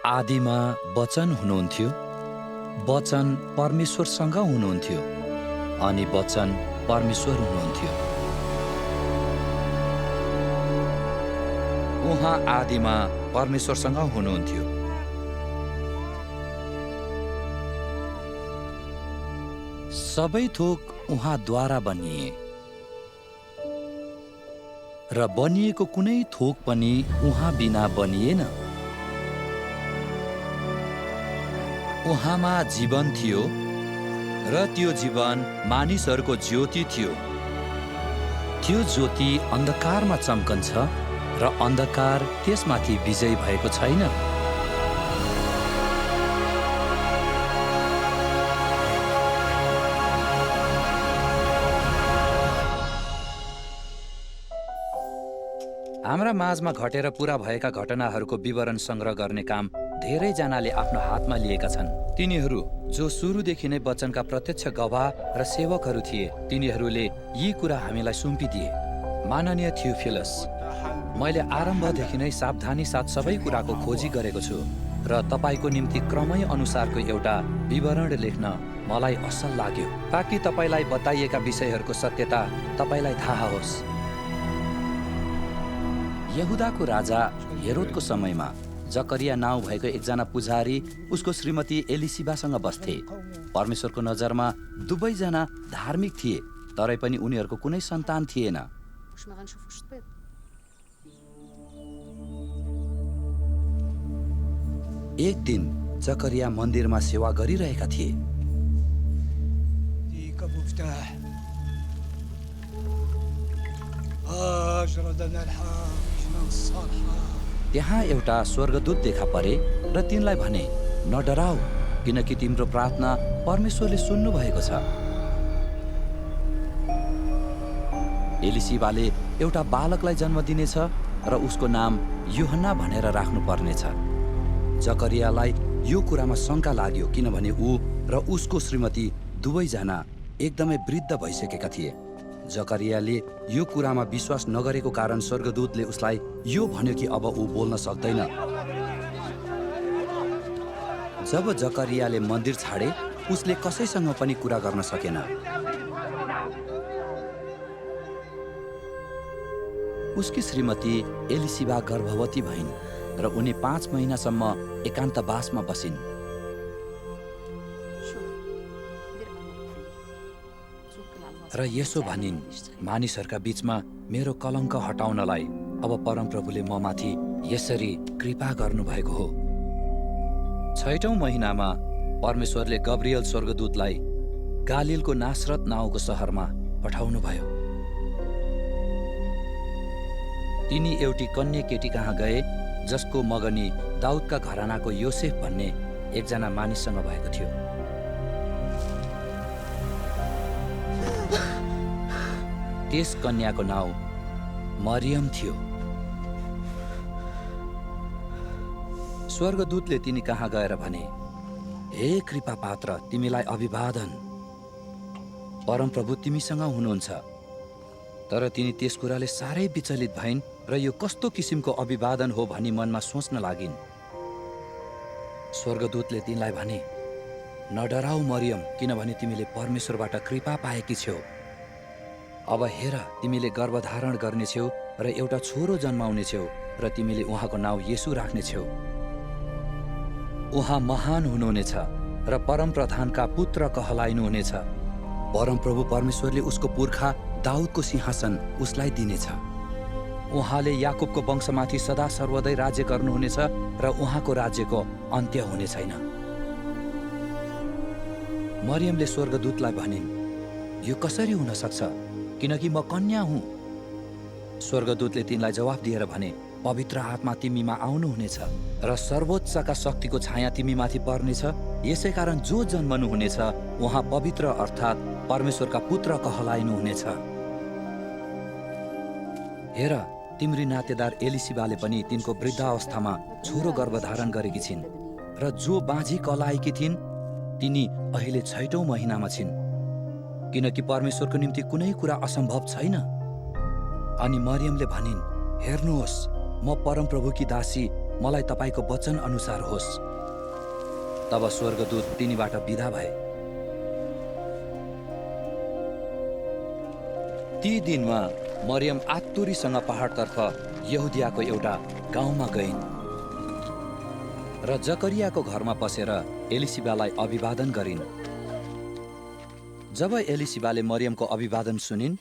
आदिमा वचन हुनुहुन्थ्यो, वचन परमेश्वरसँग हुनुहुन्थ्यो अनि वचन परमेश्वर हुनुहुन्थ्यो। उहाँ आदिमा परमेश्वरसँग हुनुहुन्थ्यो। सबै थोक उहाँद्वारा बनिए र बनिएको कुनै थोक पनि उहाँ बिना बनिएन। उहाँमा जीवन थियो र त्यो जीवन मानिसहरूको ज्योति थियो। त्यो ज्योति अन्धकारमा चम्कन्छ र अन्धकार त्यसमाथि विजयी भएको छैन। हाम्रा माझमा घटेर पूरा भएका घटनाहरूको विवरण संग्रह गर्ने काम धेरैजनाले आफ्नो हातमा लिएका छन्। तिनीहरू जो सुरुदेखि नै वचनका प्रत्यक्ष गवाह र सेवकहरू थिए, तिनीहरूले यी कुरा हामीलाई सुम्पिदिए। माननीय थियोफिलस, मैले आरम्भदेखि नै सावधानी साथ सबै कुराको खोजी गरेको छु र तपाईँको निम्ति क्रमै अनुसारको एउटा विवरण लेख्न मलाई असल लाग्यो, ताकि तपाईँलाई बताइएका विषयहरूको सत्यता तपाईँलाई थाहा होस्। यहुदाको राजा हेरोदको समयमा जकरिया नाउँ भएको एकजना पुजारी उसको श्रीमती एलिसिबासँग बस्थे। परमेश्वरको नजरमा दुवैजना धार्मिक थिए, तरै पनि उनीहरूको कुनै सन्तान थिएन। एक दिन जकरिया मन्दिरमा सेवा गरिरहेका थिए। त्यहाँ एउटा स्वर्गदूत देखा परे र तिनलाई भने, नडराऊ, किनकि तिम्रो प्रार्थना परमेश्वरले सुन्नु भएको छ। एलिसिबाले एउटा बालकलाई जन्म दिनेछ र उसको नाम यूहन्ना भनेर राख्नु पर्नेछ। जकरियालाई यो कुरामा शङ्का लाग्यो, किनभने ऊ र उसको श्रीमती दुवैजना एकदमै वृद्ध भइसकेका थिए। जकरियाले यो कुरामा विश्वास नगरेको कारण स्वर्गदूतले उसलाई यो भन्यो कि अब ऊ बोल्न सक्दैन। जब जकरियाले मन्दिर छाडे, उसले कसैसँग पनि कुरा गर्न सकेन। उसकी श्रीमती एलिसिबा गर्भवती भइन् र उनी 5 महिनासम्म एकान्तवासमा बसिन्। र यसो भनिन्, मानिसहरूका बीचमा मेरो कलङ्क हटाउनलाई अब परमप्रभुले ममाथि यसरी कृपा गर्नुभएको हो। 6औं महिनामा परमेश्वरले गब्रिएल स्वर्गदूतलाई गालिलको नासरत नाउँको सहरमा पठाउनुभयो। तिनी एउटी कन्या केटी कहाँ गए जसको मगनी दाउदका घरानाको योसेफ भन्ने एकजना मानिससँग भएको थियो। त्यस कन्याको नाउँ मरियम थियो। स्वर्गदूतले तिनी कहाँ गएर भने, हे कृपा पात्र, तिमीलाई अभिवादन, परमप्रभु तिमीसँग हुनुहुन्छ। तर तिनी त्यस कुराले साह्रै विचलित भइन् र यो कस्तो किसिमको अभिवादन हो भनी मनमा सोच्न लागिन्। स्वर्गदूतले तिनलाई भने, नडराऊ मरियम, किनभने तिमीले परमेश्वरबाट कृपा पाएकी छौ। अब हेर, तिमीले गर्भधारण गर्नेछौ र एउटा छोरो जन्माउनेछौ र तिमीले उहाँको नाउँ येशू राख्नेछौ। उहाँ महान हुनुहुनेछ र परमप्रधानका पुत्र कहलाइनुहुनेछ। परमप्रभु परमेश्वरले उसको पुर्खा दाउदको सिंहासन उसलाई दिनेछ। उहाँले याकुबको वंशमाथि सदा सर्वदै राज्य गर्नुहुनेछ र उहाँको राज्यको अन्त्य हुने छैन। मरियमले स्वर्गदूतलाई भनिन्, यो कसरी हुन सक्छ, किनकि म कन्या हुँ। स्वर्गदूतले तिनलाई जवाफ दिएर भने, पवित्र आत्मा तिमीमा आउनुहुनेछ र सर्वोच्चका शक्तिको छाया तिमीमाथि पर्नेछ। यसै कारण जो जन्मनुहुनेछ उहाँ पवित्र अर्थात् परमेश्वरका पुत्र कहलाइनुहुनेछ। हेर, तिम्री नातेदार एलिसिबाले पनि तिनको वृद्धावस्थामा छोरो गर्भधारण गरेकी छिन् र जो बाँझी कलाएकी थिइन् तिनी अहिले 6औं महिनामा छिन्, किनकि परमेश्वरको निम्ति कुनै कुरा असम्भव छैन। अनि मरियमले भनिन्, हेर्नुहोस्, म परमप्रभुकी दासी, मलाई तपाईको वचन अनुसार होस्। तब स्वर्गदूत तिनीबाट विदा भए। ती दिनमा मरियम आत्तुरीसँग पहाडतर्फ यहुदियाको एउटा गाउँमा गइन् र जकरियाको घरमा पसेर एलिसिबालाई अभिवादन गरिन्। जब एलिसिबाले मरियमको अभिवादन सुनिन्,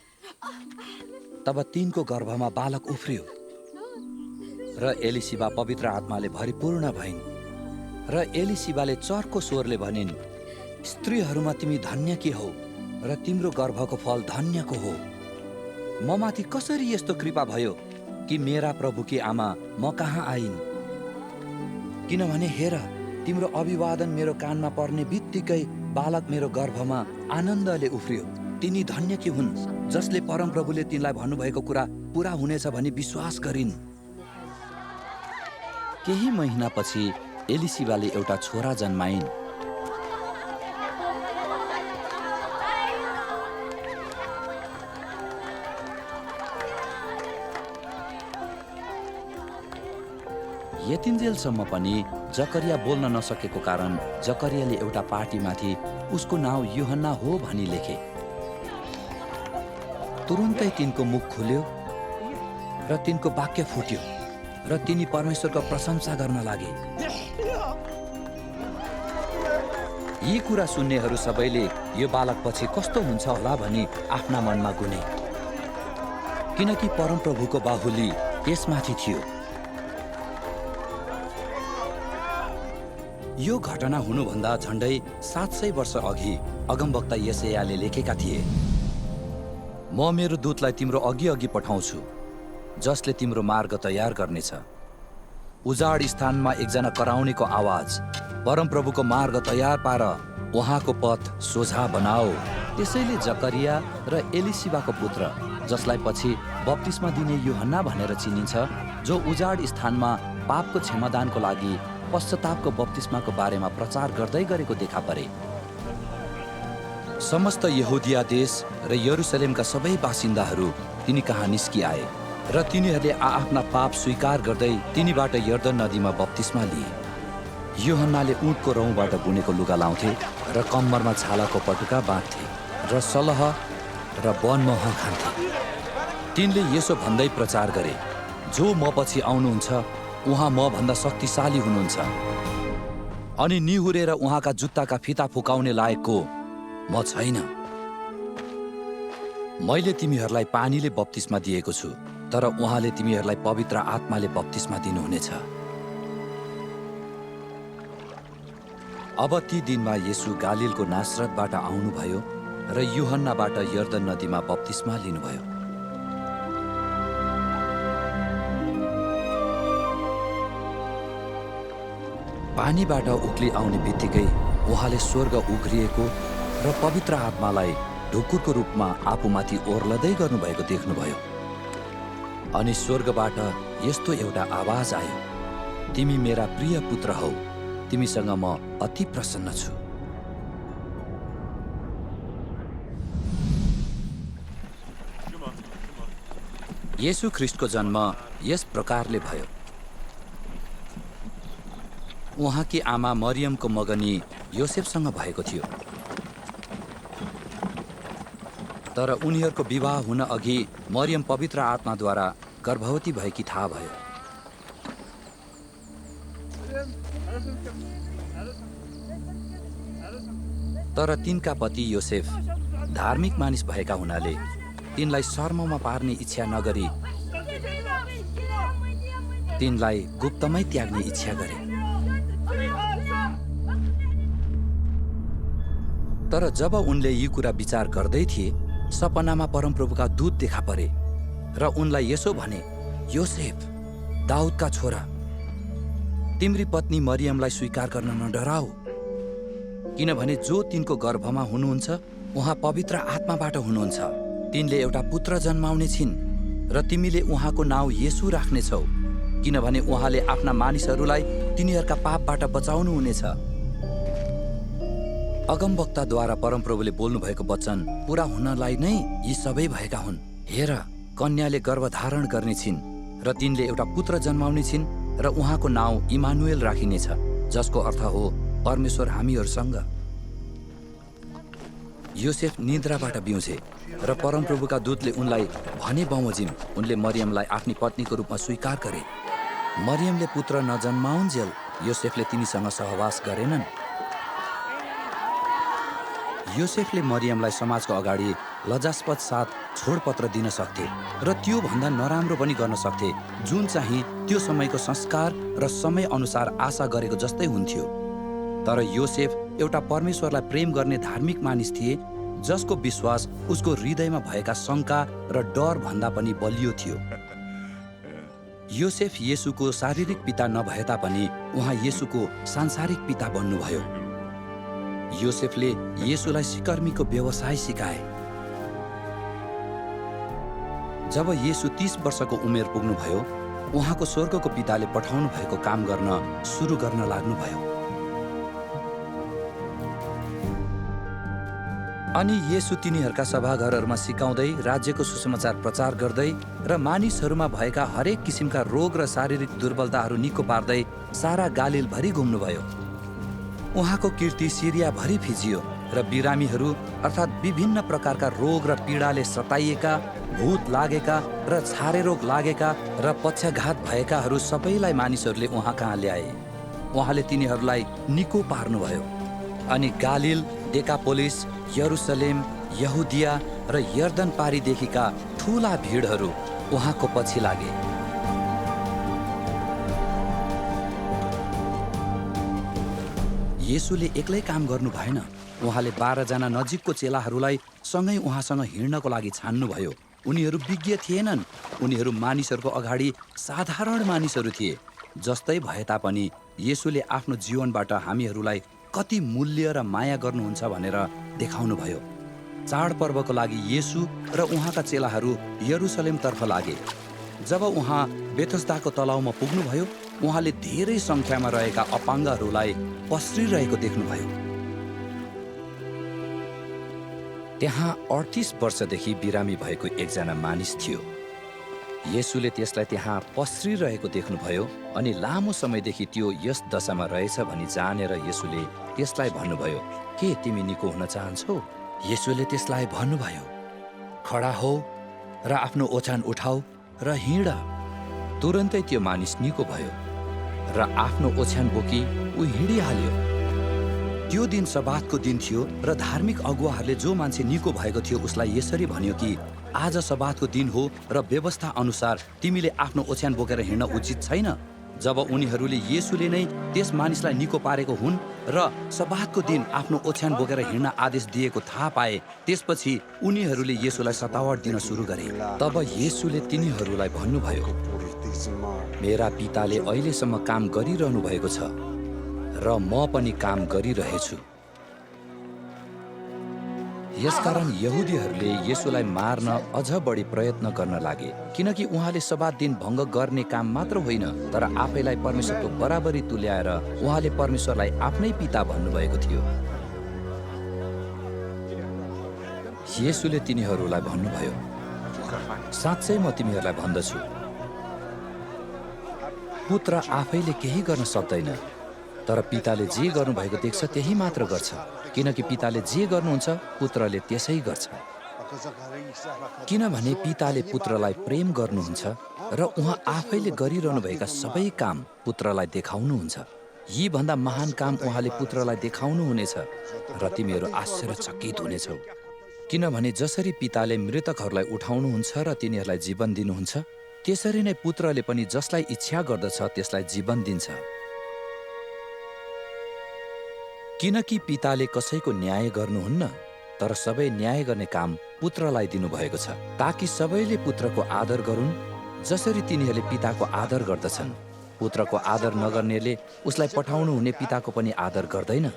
तब तिनको गर्भमा बालक उफ्रियो र एलिसिबा पवित्र आत्माले भरिपूर्ण भइन्। र एलिसिबाले चर्को स्वरले भनिन्, स्त्रीहरूमा तिमी धन्य के हौ र तिम्रो गर्भको फल धन्यको हो। म माथि कसरी यस्तो कृपा भयो कि मेरा प्रभुकी आमा म कहाँ आइन्? किनभने हेर, तिम्रो अभिवादन मेरो कानमा पर्ने बित्तिकै बालक मेरो गर्भमा आनन्दले उफ्रियो। तिनी धन्य के हुन् जसले परमप्रभुले तिनलाई भन्नुभएको कुरा पूरा हुनेछ भनी विश्वास गरिन्। केही महिनापछि एलिसिबाले एउटा छोरा जन्माइन्। यतिन्जेलसम्म पनि जकरिया बोल्न नसकेको कारण जकरियाले एउटा पाटीमाथि उसको नाउँ यूहन्ना हो भनी लेखे। तुरुन्तै तिनको मुख खुल्यो र तिनको वाक्य फुट्यो र तिनी परमेश्वरको प्रशंसा गर्न लागे। यी कुरा सुन्नेहरू सबैले यो बालक पछि कस्तो हुन्छ होला भनी आफ्ना मनमा गुने, किनकि परमप्रभुको बाहुली यसमाथि थियो। यो घटना हुनुभन्दा झण्डै 700 वर्ष अघि अगमवक्ता यशायाले लेखेका थिए, म मेरो दूतलाई तिम्रो अघि अघि पठाउँछु, जसले तिम्रो मार्ग तयार गर्नेछ। उजाड स्थानमा एकजना कराउनेको आवाज, परमप्रभुको मार्ग तयार पार, उहाँको पथ सोझा बनाओ। त्यसैले जकरिया र एलिसिबाको पुत्र, जसलाई पछि बप्तिस्मा दिने यूहन्ना भनेर चिनिन्छ, जो उजाड स्थानमा पापको क्षमादानको लागि पश्चातापको बप्तिस्माको बारेमा प्रचार गर्दै गरेको देखा परे। समस्त यहुदिया देश र यरुसलेमका सबै बासिन्दाहरू तिनी कहाँ निस्किआए र तिनीहरूले आफ्ना पाप स्वीकार गर्दै तिनीबाट यर्दन नदीमा बप्तिस्मा लिए। यूहन्नाले ऊँटको रौँबाट बुनेको लुगा लाउँथे र कम्मरमा छालाको पटुका बाँध्थे र सलह र वनमह खान्थे। तिनले यसो भन्दै प्रचार गरे, जो म पछि आउनुहुन्छ उहाँ म भन्दा शक्तिशाली हुनुहुन्छ, अनि निहुरेर उहाँका जुत्ताका फिता फुकाउने लायकको म छैन। मैले तिमीहरूलाई पानीले बप्तिस्मा दिएको छु, तर उहाँले तिमीहरूलाई पवित्र आत्माले बप्तिस्मा दिनुहुनेछ। अब ती दिनमा येशू गालिलको नासरतबाट आउनुभयो र यूहन्नाबाट यर्दन नदीमा बप्तिस्मा लिनुभयो। पानीबाट उक्ली आउने बित्तिकै उहाँले स्वर्ग उघ्रिएको र पवित्र आत्मालाई ढुकुरको रूपमा आफूमाथि ओर्लदै गर्नुभएको देख्नुभयो। अनि स्वर्गबाट यस्तो एउटा आवाज आयो, तिमी मेरा प्रिय पुत्र हौ, तिमीसँग म अति प्रसन्न छु। येशू ख्रीष्टको जन्म यस प्रकारले भयो। उहाँकी आमा मरियमको मगनी योसेफसँग भएको थियो, तर उनीहरूको विवाह हुन अघि मरियम पवित्र आत्माद्वारा गर्भवती भएकी थाहा भयो। तर तिनका पति योसेफ धार्मिक मानिस भएका हुनाले तिनलाई शर्ममा पार्ने इच्छा नगरी तिनलाई गुप्तमै त्याग्ने इच्छा गरे। तर जब उनले यी कुरा विचार गर्दै थिए, सपनामा परमप्रभुका दूत देखा परे र उनलाई यसो भने, योसेफ, दाउदका छोरा, तिम्री पत्नी मरियमलाई स्वीकार गर्न नडराऊ, किनभने जो तिनको गर्भमा हुनुहुन्छ उहाँ पवित्र आत्माबाट हुनुहुन्छ। तिनले एउटा पुत्र जन्माउने छिन् र तिमीले उहाँको नाउँ येशू राख्नेछौ, किनभने उहाँले आफ्ना मानिसहरूलाई तिनीहरूका पापबाट बचाउनु हुनेछ। अगमवक्ताद्वारा परमप्रभुले बोल्नु भएको वचन पूरा हुनलाई नै यी सबै भएका हुन्। हेर, कन्याले गर्भधारण गर्ने छिन् र तिनले एउटा पुत्र जन्माउने छिन् र उहाँको नाउँ इमानुएल राखिनेछ, जसको अर्थ हो परमेश्वर हामीहरूसँग। योसेफ निद्राबाट बिउँझे र परमप्रभुका दूतले उनलाई भने बमोजिम उनले मरियमलाई आफ्नी पत्नीको रूपमा स्वीकार गरे। मरियमले पुत्र नजन्माउन्जेल योसेफले तिनीसँग सहवास गरेनन्। योसेफले मरियमलाई समाजको अगाडि लज्जास्पद साथ छोडपत्र दिन सक्थे र त्यो भन्दा नराम्रो पनि गर्न सक्थे, जुन चाहिँ त्यो समयको संस्कार र समय अनुसार आशा गरेको जस्तै हुन्थ्यो। तर योसेफ एउटा परमेश्वरलाई प्रेम गर्ने धार्मिक मानिस थिए, जसको विश्वास उसको हृदयमा भएका शङ्का र डर भन्दा पनि बलियो थियो। योसेफ येशूको शारीरिक पिता नभए तापनि उहाँ येशूको सांसारिक पिता बन्नुभयो। योसेफले येशूलाई सिकर्मीको व्यवसाय सिकाए। जब येशू 30 वर्षको उमेर पुग्नुभयो, उहाँको स्वर्गको पिताले पठाउनु भएको काम गर्न सुरु गर्न लाग्नुभयो। अनि येशू तिनीहरूका सभाघरहरूमा सिकाउँदै, राज्यको सुसमाचार प्रचार गर्दै र मानिसहरूमा भएका हरेक किसिमका रोग र शारीरिक दुर्बलताहरू निको पार्दै सारा गालिलभरि घुम्नुभयो। उहाँको कीर्ति सिरियाभरि फिजियो र बिरामीहरू अर्थात् विभिन्न प्रकारका रोग र पीडाले सताइएका, भूत लागेका र छारे रोग लागेका र पक्षाघात भएकाहरू सबैलाई मानिसहरूले उहाँ कहाँ ल्याए। उहाँले तिनीहरूलाई निको पार्नुभयो। अनि गालिल, डेकापोलिस, यरुसलेम, यहुदिया र यर्दन पारीदेखिका ठूला भिडहरू उहाँको पछि लागे। येशूले एक्लै काम गर्नु भएन। उहाँले 12 जना नजिकको चेलाहरूलाई सँगै उहाँसँग हिँड्नको लागि छान्नुभयो। उनीहरू विज्ञ थिएनन्, उनीहरू मानिसहरूको अगाडि साधारण मानिसहरू थिए। जस्तै भए तापनि येशूले आफ्नो जीवनबाट हामीहरूलाई कति मूल्य र माया गर्नुहुन्छ भनेर देखाउनुभयो। चाडपर्वको लागि येशू र उहाँका चेलाहरू यरुसलेमतर्फ लागे। जब उहाँ बेथस्दाको तलाउमा पुग्नुभयो, उहाँले धेरै सङ्ख्यामा रहेका अपाङ्गहरूलाई पस्रिरहेको देख्नुभयो। त्यहाँ 38 वर्षदेखि बिरामी भएको एकजना मानिस थियो। येशूले त्यसलाई त्यहाँ पस्रिरहेको देख्नुभयो अनि लामो समयदेखि त्यो यस दशामा रहेछ भनी जानेर येशूले त्यसलाई भन्नुभयो, के तिमी निको हुन चाहन्छौ? येशूले त्यसलाई भन्नुभयो, खडा हो र आफ्नो ओछ्यान उठाऊ र हिँड। तुरन्तै त्यो मानिस निको भयो र आफ्नो ओछ्यान बोकी ऊ हिँडिहाल्यो। त्यो दिन सबातको दिन थियो र धार्मिक अगुवाहरूले जो मान्छे निको भएको थियो उसलाई यसरी भन्यो कि आज सबातको दिन हो र व्यवस्था अनुसार तिमीले आफ्नो ओछ्यान बोकेर हिँड्न उचित छैन। जब उनीहरूले येशूले नै त्यस मानिसलाई निको पारेको हुन् र सबातको दिन आफ्नो ओछ्यान बोकेर हिँड्न आदेश दिएको थाहा पाए, त्यसपछि उनीहरूले येशूलाई सतावट दिन सुरु गरे। तब येशूले तिनीहरूलाई भन्नुभयो, मेरा पिताले अहिलेसम्म काम गरिरहनु भएको छ र म पनि काम गरिरहेछु। यसकारण यहुदीहरूले येशूलाई मार्न अझ बढी प्रयत्न गर्न लागे, किनकि उहाँले सबात दिन भङ्ग गर्ने काम मात्र होइन, तर आफैलाई परमेश्वरको बराबरी तुल्याएर उहाँले परमेश्वरलाई आफ्नै पिता भन्नुभएको थियो। येशूले तिनीहरूलाई भन्नुभयो, साँच्चै म तिमीहरूलाई भन्दछु, पुत्र आफैले केही गर्न सक्दैन, तर पिताले जे गर्नुभएको देख्छ त्यही मात्र गर्छ, किनकि पिताले जे गर्नुहुन्छ पुत्रले त्यसै गर्छ। किनभने पिताले पुत्रलाई प्रेम गर्नुहुन्छ र उहाँ आफैले गरिरहनुभएका सबै काम पुत्रलाई देखाउनुहुन्छ। यी भन्दा महान काम उहाँले पुत्रलाई देखाउनुहुनेछ र तिमीहरू आश्चर्यचकित हुनेछौ। किनभने जसरी पिताले मृतकहरूलाई उठाउनुहुन्छ र तिनीहरूलाई जीवन दिनुहुन्छ, त्यसरी नै पुत्रले पनि जसलाई इच्छा गर्दछ त्यसलाई जीवन दिन्छ। किनकि पिताले कसैको न्याय गर्नुहुन्न, तर सबै न्याय गर्ने काम पुत्रलाई दिनुभएको छ, ताकि सबैले पुत्रको आदर गरून् जसरी तिनीहरूले पिताको आदर गर्दछन्। पुत्रको आदर नगर्नेले उसलाई पठाउनु हुने पिताको पनि आदर गर्दैन।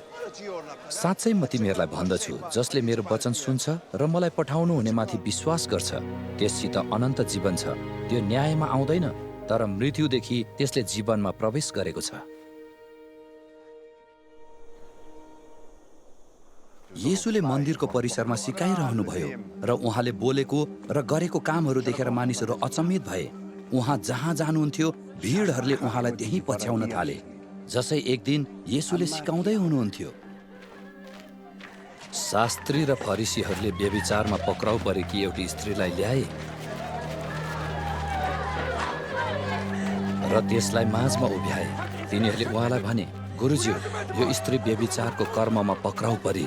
साँच्चै म तिमीहरूलाई भन्दछु, जसले मेरो वचन सुन्छ र मलाई पठाउनु हुने माथि विश्वास गर्छ, त्यससित अनन्त जीवन छ। त्यो न्यायमा आउँदैन, तर मृत्युदेखि त्यसले जीवनमा प्रवेश गरेको छ। येशूले मन्दिरको परिसरमा सिकाइरहनुभयो र उहाँले बोलेको र गरेको कामहरू देखेर मानिसहरू अचम्मित भए। उहाँ जहाँ जानुहुन्थ्यो भिडहरूले उहाँलाई त्यहीँ पछ्याउन थाले। जसै एक दिन येशूले सिकाउँदै हुनुहुन्थ्यो। शास्त्री र फरिसीहरूले व्यभिचारमा पक्राउ परेकी एउटी स्त्रीलाई ल्याए र त्यसलाई माझमा उभ्याए। तिनीहरूले उहाँलाई भने, गुरुज्यू, यो स्त्री व्यभिचारको कर्ममा पक्राउ परी।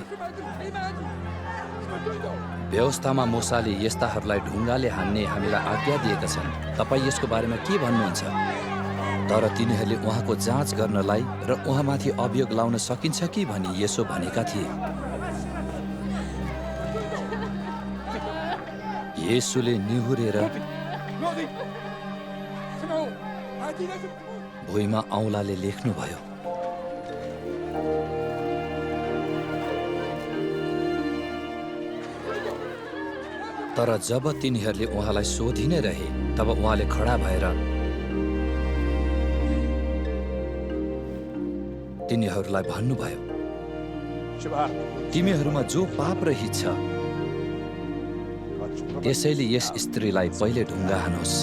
व्यवस्थामा मूसाले यस्ताहरूलाई ढुङ्गाले हान्ने हामीलाई आज्ञा दिएका छन्। तपाईँ यसको बारेमा के भन्नुहुन्छ? तर तिनीहरूले उहाँको जाँच गर्नलाई र उहाँमाथि अभियोग लाउन सकिन्छ कि भनी यसो भनेका थिए। येशूले निहुरेर भुइँमा औँलाले लेख्नुभयो। तर जब तिनीहरूले उहाँलाई सोधि नै रहे, तब उहाँले खडा भएर तिनीहरूलाई भन्नुभयो, तिमीहरूमा जो पाप रहित छ त्यसैले यस स्त्रीलाई पहिले ढुङ्गा हानोस्।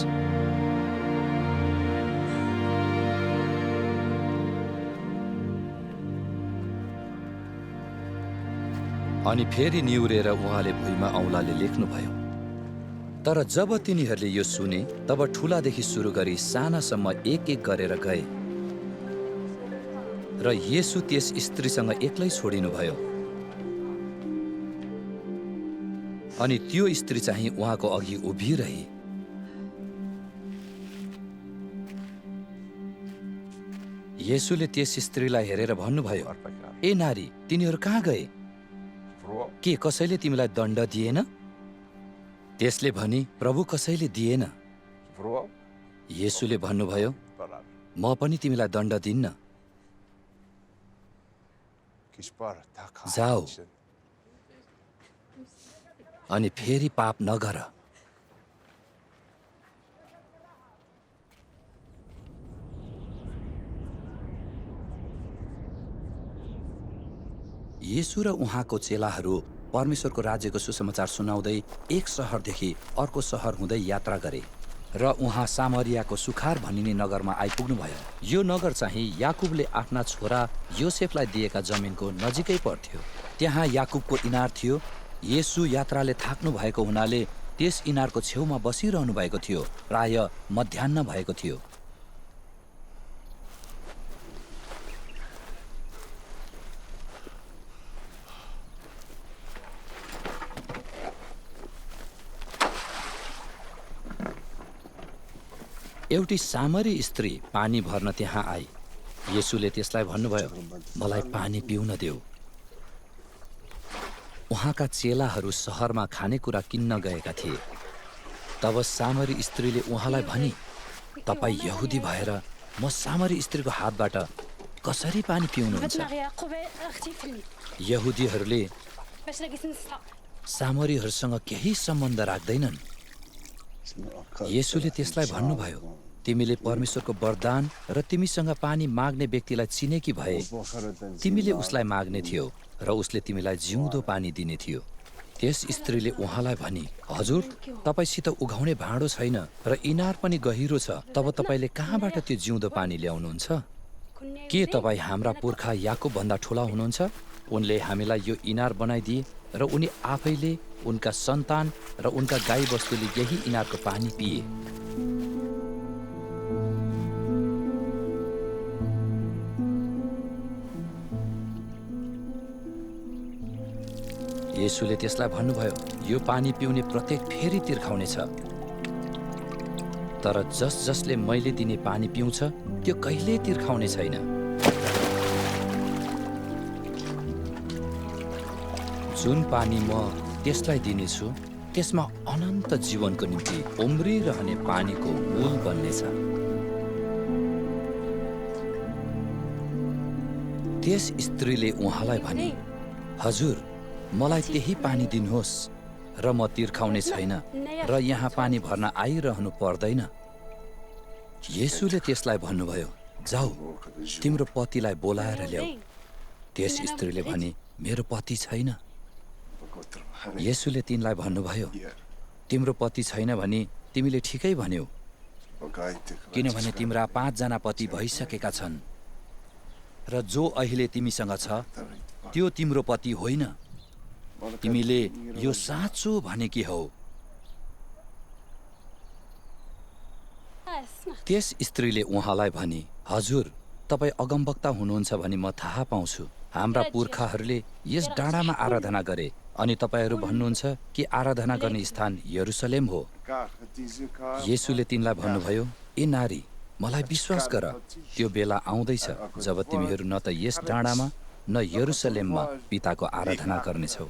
अनि फेरि निहुरेर उहाँले भुइँमा औँलाले लेख्नुभयो। तर जब तिनीहरूले यो सुने, तब ठुलादेखि सुरु गरी सानासम्म एक एक गरेर गए र येशू त्यस स्त्रीसँग एक्लै छोडिनुभयो। अनि त्यो स्त्री चाहिँ उहाँको अघि उभिरही। येशूले त्यस स्त्रीलाई हेरेर भन्नुभयो, ए नारी, तिनीहरू कहाँ गए? के कसैले तिमीलाई दण्ड दिएन? त्यसले भनी, प्रभु, कसैले दिएन। येशूले भन्नुभयो, म पनि तिमीलाई दण्ड दिन्न। जाऊ अनि फेरि पाप नगर। येशू र उहाँको चेलाहरू परमेश्वरको राज्यको सुसमाचार सुनाउँदै एक सहरदेखि अर्को सहर हुँदै यात्रा गरे र उहाँ सामरियाको सुखार भनिने नगरमा आइपुग्नुभयो। यो नगर चाहिँ याकुबले आफ्ना छोरा योसेफलाई दिएका जमिनको नजिकै पर्थ्यो। त्यहाँ याकुबको इनार थियो। येशू यात्राले थाक्नु भएको हुनाले त्यस इनारको छेउमा बसिरहनु भएको थियो। प्राय मध्याह्न भएको थियो। एउटी सामरी स्त्री पानी भर्न त्यहाँ आई। येशूले त्यसलाई भन्नुभयो, मलाई पानी पिउन देऊ। उहाँका चेलाहरू सहरमा खानेकुरा किन्न गएका थिए। तब सामरी स्त्रीले उहाँलाई भनी, तपाईँ यहुदी भएर म सामरी स्त्रीको हातबाट कसरी पानी पिउनुहुन्छ? यहुदीहरूले सामरीहरूसँग केही सम्बन्ध राख्दैनन्। येशूले त्यसलाई भन्नुभयो, तिमीले परमेश्वरको वरदान र तिमीसँग पानी माग्ने व्यक्तिलाई चिनेकी भए तिमीले उसलाई माग्ने थियो र उसले तिमीलाई जिउँदो पानी दिने थियो। त्यस स्त्रीले उहाँलाई भनी, हजुर, तपाईसित उघाउने भाँडो छैन र इनार पनि गहिरो छ, तब तपाईँले कहाँबाट त्यो जिउँदो पानी ल्याउनुहुन्छ? के तपाईँ हाम्रा पुर्खा याकुब भन्दा ठुला हुनुहुन्छ? उनले हामीलाई यो इनार बनाइदिए र उनी आफैले, उनका सन्तान र उनका गाई बस्तुले यही इनारको पानी पिए। येशूले त्यसलाई भन्नुभयो, यो पानी पिउने प्रत्येक फेरि तिर्खाउनेछ, तर जस जसले मैले दिने पानी पिउँछ त्यो कहिल्यै तिर्खाउने छैन। जुन पानी म त्यसलाई दिनेछु त्यसमा अनन्त जीवनको निम्ति उम्रिरहने पानीको मूल बन्नेछ। त्यस स्त्रीले उहाँलाई भने, हजुर, मलाई त्यही पानी दिनुहोस् र म तिर्खाउने छैन र यहाँ पानी भर्न आइरहनु पर्दैन। येशूले त्यसलाई भन्नुभयो, जाऊ, तिम्रो पतिलाई बोलाएर ल्याऊ। त्यस स्त्रीले भने, मेरो पति छैन। येशूले तिनलाई भन्नुभयो, तिम्रो पति छैन भने तिमीले ठिकै भन्यौ, किनभने तिम्रा 5 जना पति भइसकेका छन् र जो अहिले तिमीसँग छ त्यो तिम्रो पति होइन। तिमीले यो साँचो भनेकी हौ। त्यस स्त्रीले उहाँलाई भनी, हजुर, तपाईँ अगमवक्ता हुनुहुन्छ भनी म थाहा पाउँछु। हाम्रा पुर्खाहरूले यस डाँडामा आराधना गरे अनि तपाईँहरू भन्नुहुन्छ कि आराधना गर्ने स्थान यरुसलेम हो। येशूले तिनलाई भन्नुभयो, ए नारी, मलाई विश्वास गर, त्यो बेला आउँदैछ जब तिमीहरू न त यस डाँडामा न यरुसलेममा पिताको आराधना गर्नेछौ।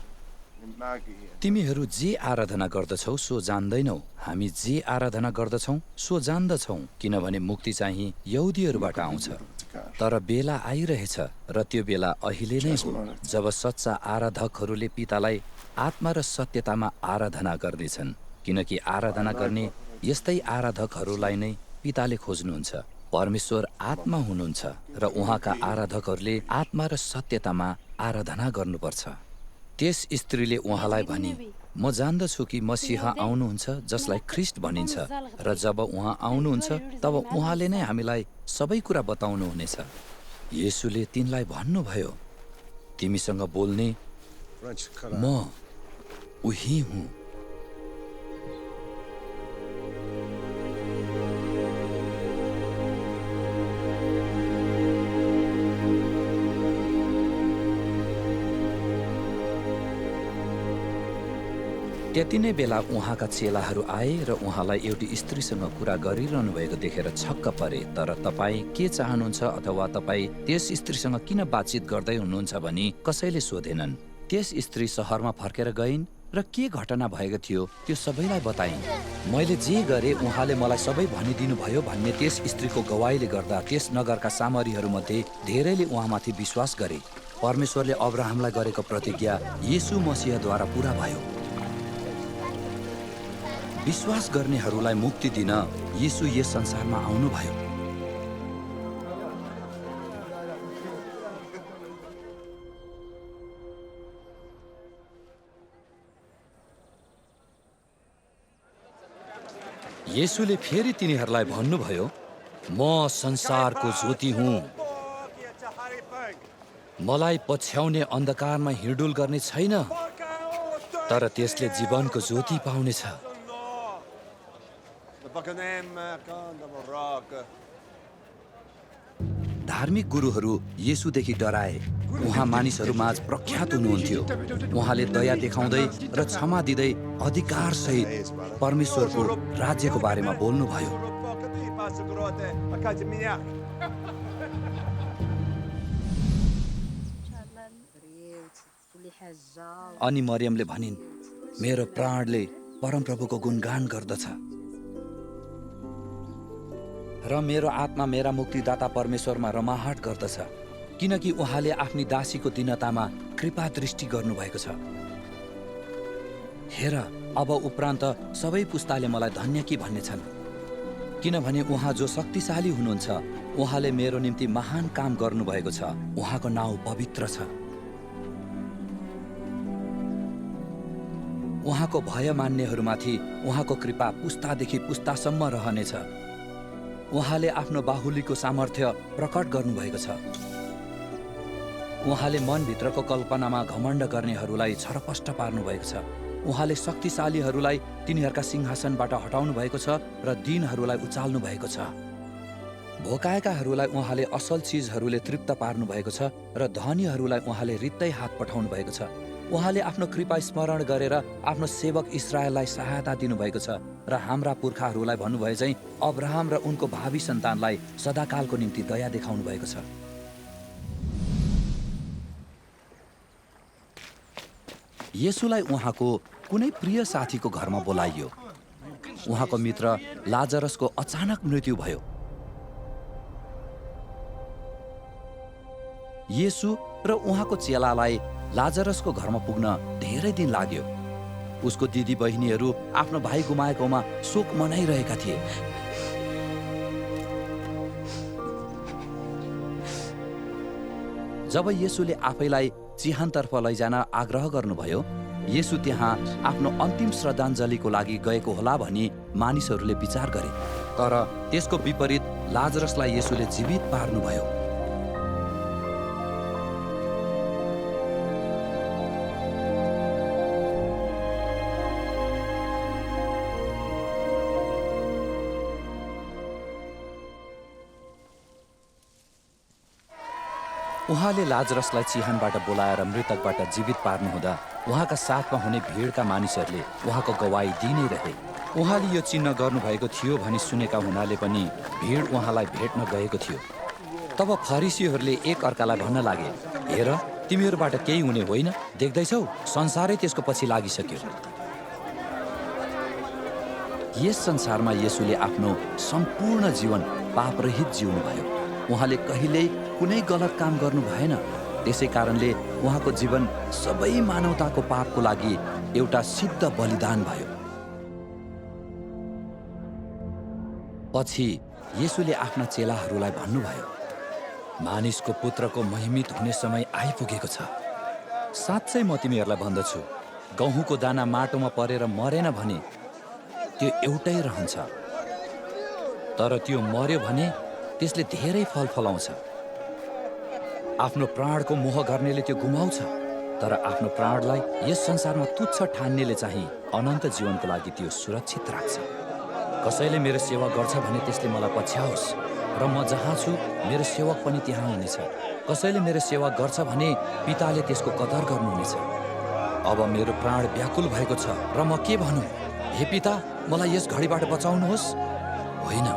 तिमीहरू जे आराधना गर्दछौ सो जान्दैनौ, हामी जे आराधना गर्दछौँ सो जान्दछौँ, किनभने मुक्ति चाहिँ यहुदीहरूबाट आउँछ। तर बेला आइरहेछ र त्यो बेला अहिले नै हो जब सच्चा आराधकहरूले पितालाई आत्मा र सत्यतामा आराधना गर्नेछन्, किनकि आराधना गर्ने यस्तै आराधकहरूलाई नै पिताले खोज्नुहुन्छ। परमेश्वर आत्मा हुनुहुन्छ र उहाँका आराधकहरूले आत्मा र सत्यतामा आराधना गर्नुपर्छ। त्यस स्त्रीले उहाँलाई भनी, म जान्दछु कि मसीहा आउनुहुन्छ जसलाई ख्रिस्ट भनिन्छ, र जब उहाँ आउनुहुन्छ तब उहाँले नै हामीलाई सबै कुरा बताउनुहुनेछ। येशूले तिनलाई भन्नुभयो, तिमीसँग बोल्ने म उही हुँ। त्यति नै बेला उहाँका चेलाहरू आए र उहाँलाई एउटी स्त्रीसँग कुरा गरिरहनु भएको देखेर छक्क परे। तर तपाईँ के चाहनुहुन्छ अथवा तपाईँ त्यस स्त्रीसँग किन बातचित गर्दै हुनुहुन्छ भनी कसैले सोधेनन्। त्यस स्त्री सहरमा फर्केर गइन् र के घटना भएको थियो त्यो सबैलाई बताइन्। मैले जे गरेँ उहाँले मलाई सबै भनिदिनु भयो भन्ने त्यस स्त्रीको गवाईले गर्दा त्यस नगरका सामरीहरूमध्ये धेरैले उहाँमाथि विश्वास गरे। परमेश्वरले अब्राहमलाई गरेको प्रतिज्ञा येशू मसीहद्वारा पूरा भयो। विश्वास गर्नेहरूलाई मुक्ति दिन येशू यस संसारमा आउनुभयो। येशूले फेरि तिनीहरूलाई भन्नुभयो, म संसारको ज्योति हुँ। मलाई पछ्याउने अन्धकारमा हिँडुल गर्ने छैन, तर त्यसले जीवनको ज्योति पाउनेछ। धार्मिक गुरुहरू येशूदेखि डराए। उहाँ मानिसहरूमाझ प्रख्यात हुनुहुन्थ्यो। उहाँले दया देखाउँदै र क्षमा दिँदै अधिकारसहित परमेश्वरको राज्यको बारेमा बोल्नुभयो। अनि मरियमले भनिन्, मेरो प्राणले परमप्रभुको गुणगान गर्दछ र मेरो आत्मा मेरा मुक्तिदाता परमेश्वरमा रमाहट गर्दछ, किनकि उहाँले आफ्नी दासीको दीनतामा कृपा दृष्टि गर्नुभएको छ। हेर, अब उपरान्त सबै पुस्ताले मलाई धन्य कि भन्नेछन्, किनभने उहाँ जो शक्तिशाली हुनुहुन्छ उहाँले मेरो निम्ति महान काम गर्नुभएको छ। उहाँको नाउँ पवित्र छ। उहाँको भय मान्नेहरूमाथि उहाँको कृपा पुस्तादेखि पुस्तासम्म रहनेछ। उहाँले आफ्नो बाहुलीको सामर्थ्य प्रकट गर्नुभएको छ। उहाँले मनभित्रको कल्पनामा घमण्ड गर्नेहरूलाई छरपष्ट पार्नुभएको छ। उहाँले शक्तिशालीहरूलाई तिनीहरूका सिंहासनबाट हटाउनु भएको छ र दीनहरूलाई उचाल्नु भएको छ। भोकाएकाहरूलाई उहाँले असल चिजहरूले तृप्त पार्नु भएको छ र धनीहरूलाई उहाँले रित्तै हात पठाउनु भएको छ। उहाँले आफ्नो कृपा स्मरण गरेर आफ्नो सेवक इस्राएललाई सहायता दिनुभएको छ र हाम्रा पुर्खाहरूलाई भन्नुभयो चाहिँ अब्राहम र उनको भावी सन्तानलाई सदाकालको निम्ति दया देखाउनु भएको छ। येशूलाई उहाँको कुनै प्रिय साथीको घरमा बोलाइयो। उहाँको मित्र लाजरसको अचानक मृत्यु भयो। येशू र उहाँको चेलालाई लाजरसको घरमा पुग्न धेरै दिन लाग्यो। उसको दिदी बहिनीहरू आफ्नो भाइ गुमाएकोमा शोक मनाइरहेका थिए। जब येशूले आफैलाई चिहानतर्फ लैजान आग्रह गर्नुभयो, येशू त्यहाँ आफ्नो अन्तिम श्रद्धाञ्जलीको लागि गएको होला भनी मानिसहरूले विचार गरे। तर त्यसको विपरीत लाजरसलाई येशूले जीवित पार्नुभयो। उहाँले लाजरसलाई चिहानबाट बोलाएर मृतकबाट जीवित पार्नुहुँदा उहाँका साथमा हुने भिडका मानिसहरूले उहाँको गवाई दिइ नै रहे। उहाँले यो चिन्ह गर्नुभएको थियो भनी सुनेका हुनाले पनि भिड उहाँलाई भेट्न गएको थियो। तब फरिसीहरूले एक अर्कालाई भन्न लागे, हेर, तिमीहरूबाट केही हुने होइन, देख्दैछौ संसारै त्यसको पछि लागिसक्यो। यस संसारमा येशूले आफ्नो सम्पूर्ण जीवन पापरहित जिउनुभयो। उहाँले कहिल्यै कुनै गलत काम गर्नु भएन। त्यसै कारणले उहाँको जीवन सबै मानवताको पापको लागि एउटा सिद्ध बलिदान भयो। पछि येशूले आफ्ना चेलाहरूलाई भन्नुभयो, मानिसको पुत्रको महिमित हुने समय आइपुगेको छ। साँच्चै म तिमीहरूलाई भन्दछु, गहुँको दाना माटोमा परेर मरेन भने त्यो एउटै रहन्छ, तर त्यो मर्यो भने त्यसले धेरै फल फलाउँछ। आफ्नो प्राणको मोह गर्नेले त्यो गुमाउँछ, तर आफ्नो प्राणलाई यस संसारमा तुच्छ ठान्नेले चाहिँ अनन्त जीवनको लागि त्यो सुरक्षित राख्छ। कसैले मेरो सेवा गर्छ भने त्यसले मलाई पछ्याओस्, र म जहाँ छु मेरो सेवक पनि त्यहाँ हुनेछ। कसैले मेरो सेवा गर्छ भने पिताले त्यसको कदर गर्नुहुनेछ। अब मेरो प्राण व्याकुल भएको छ र म के भनौँ? हे पिता, मलाई यस घडीबाट बचाउनुहोस्। होइन,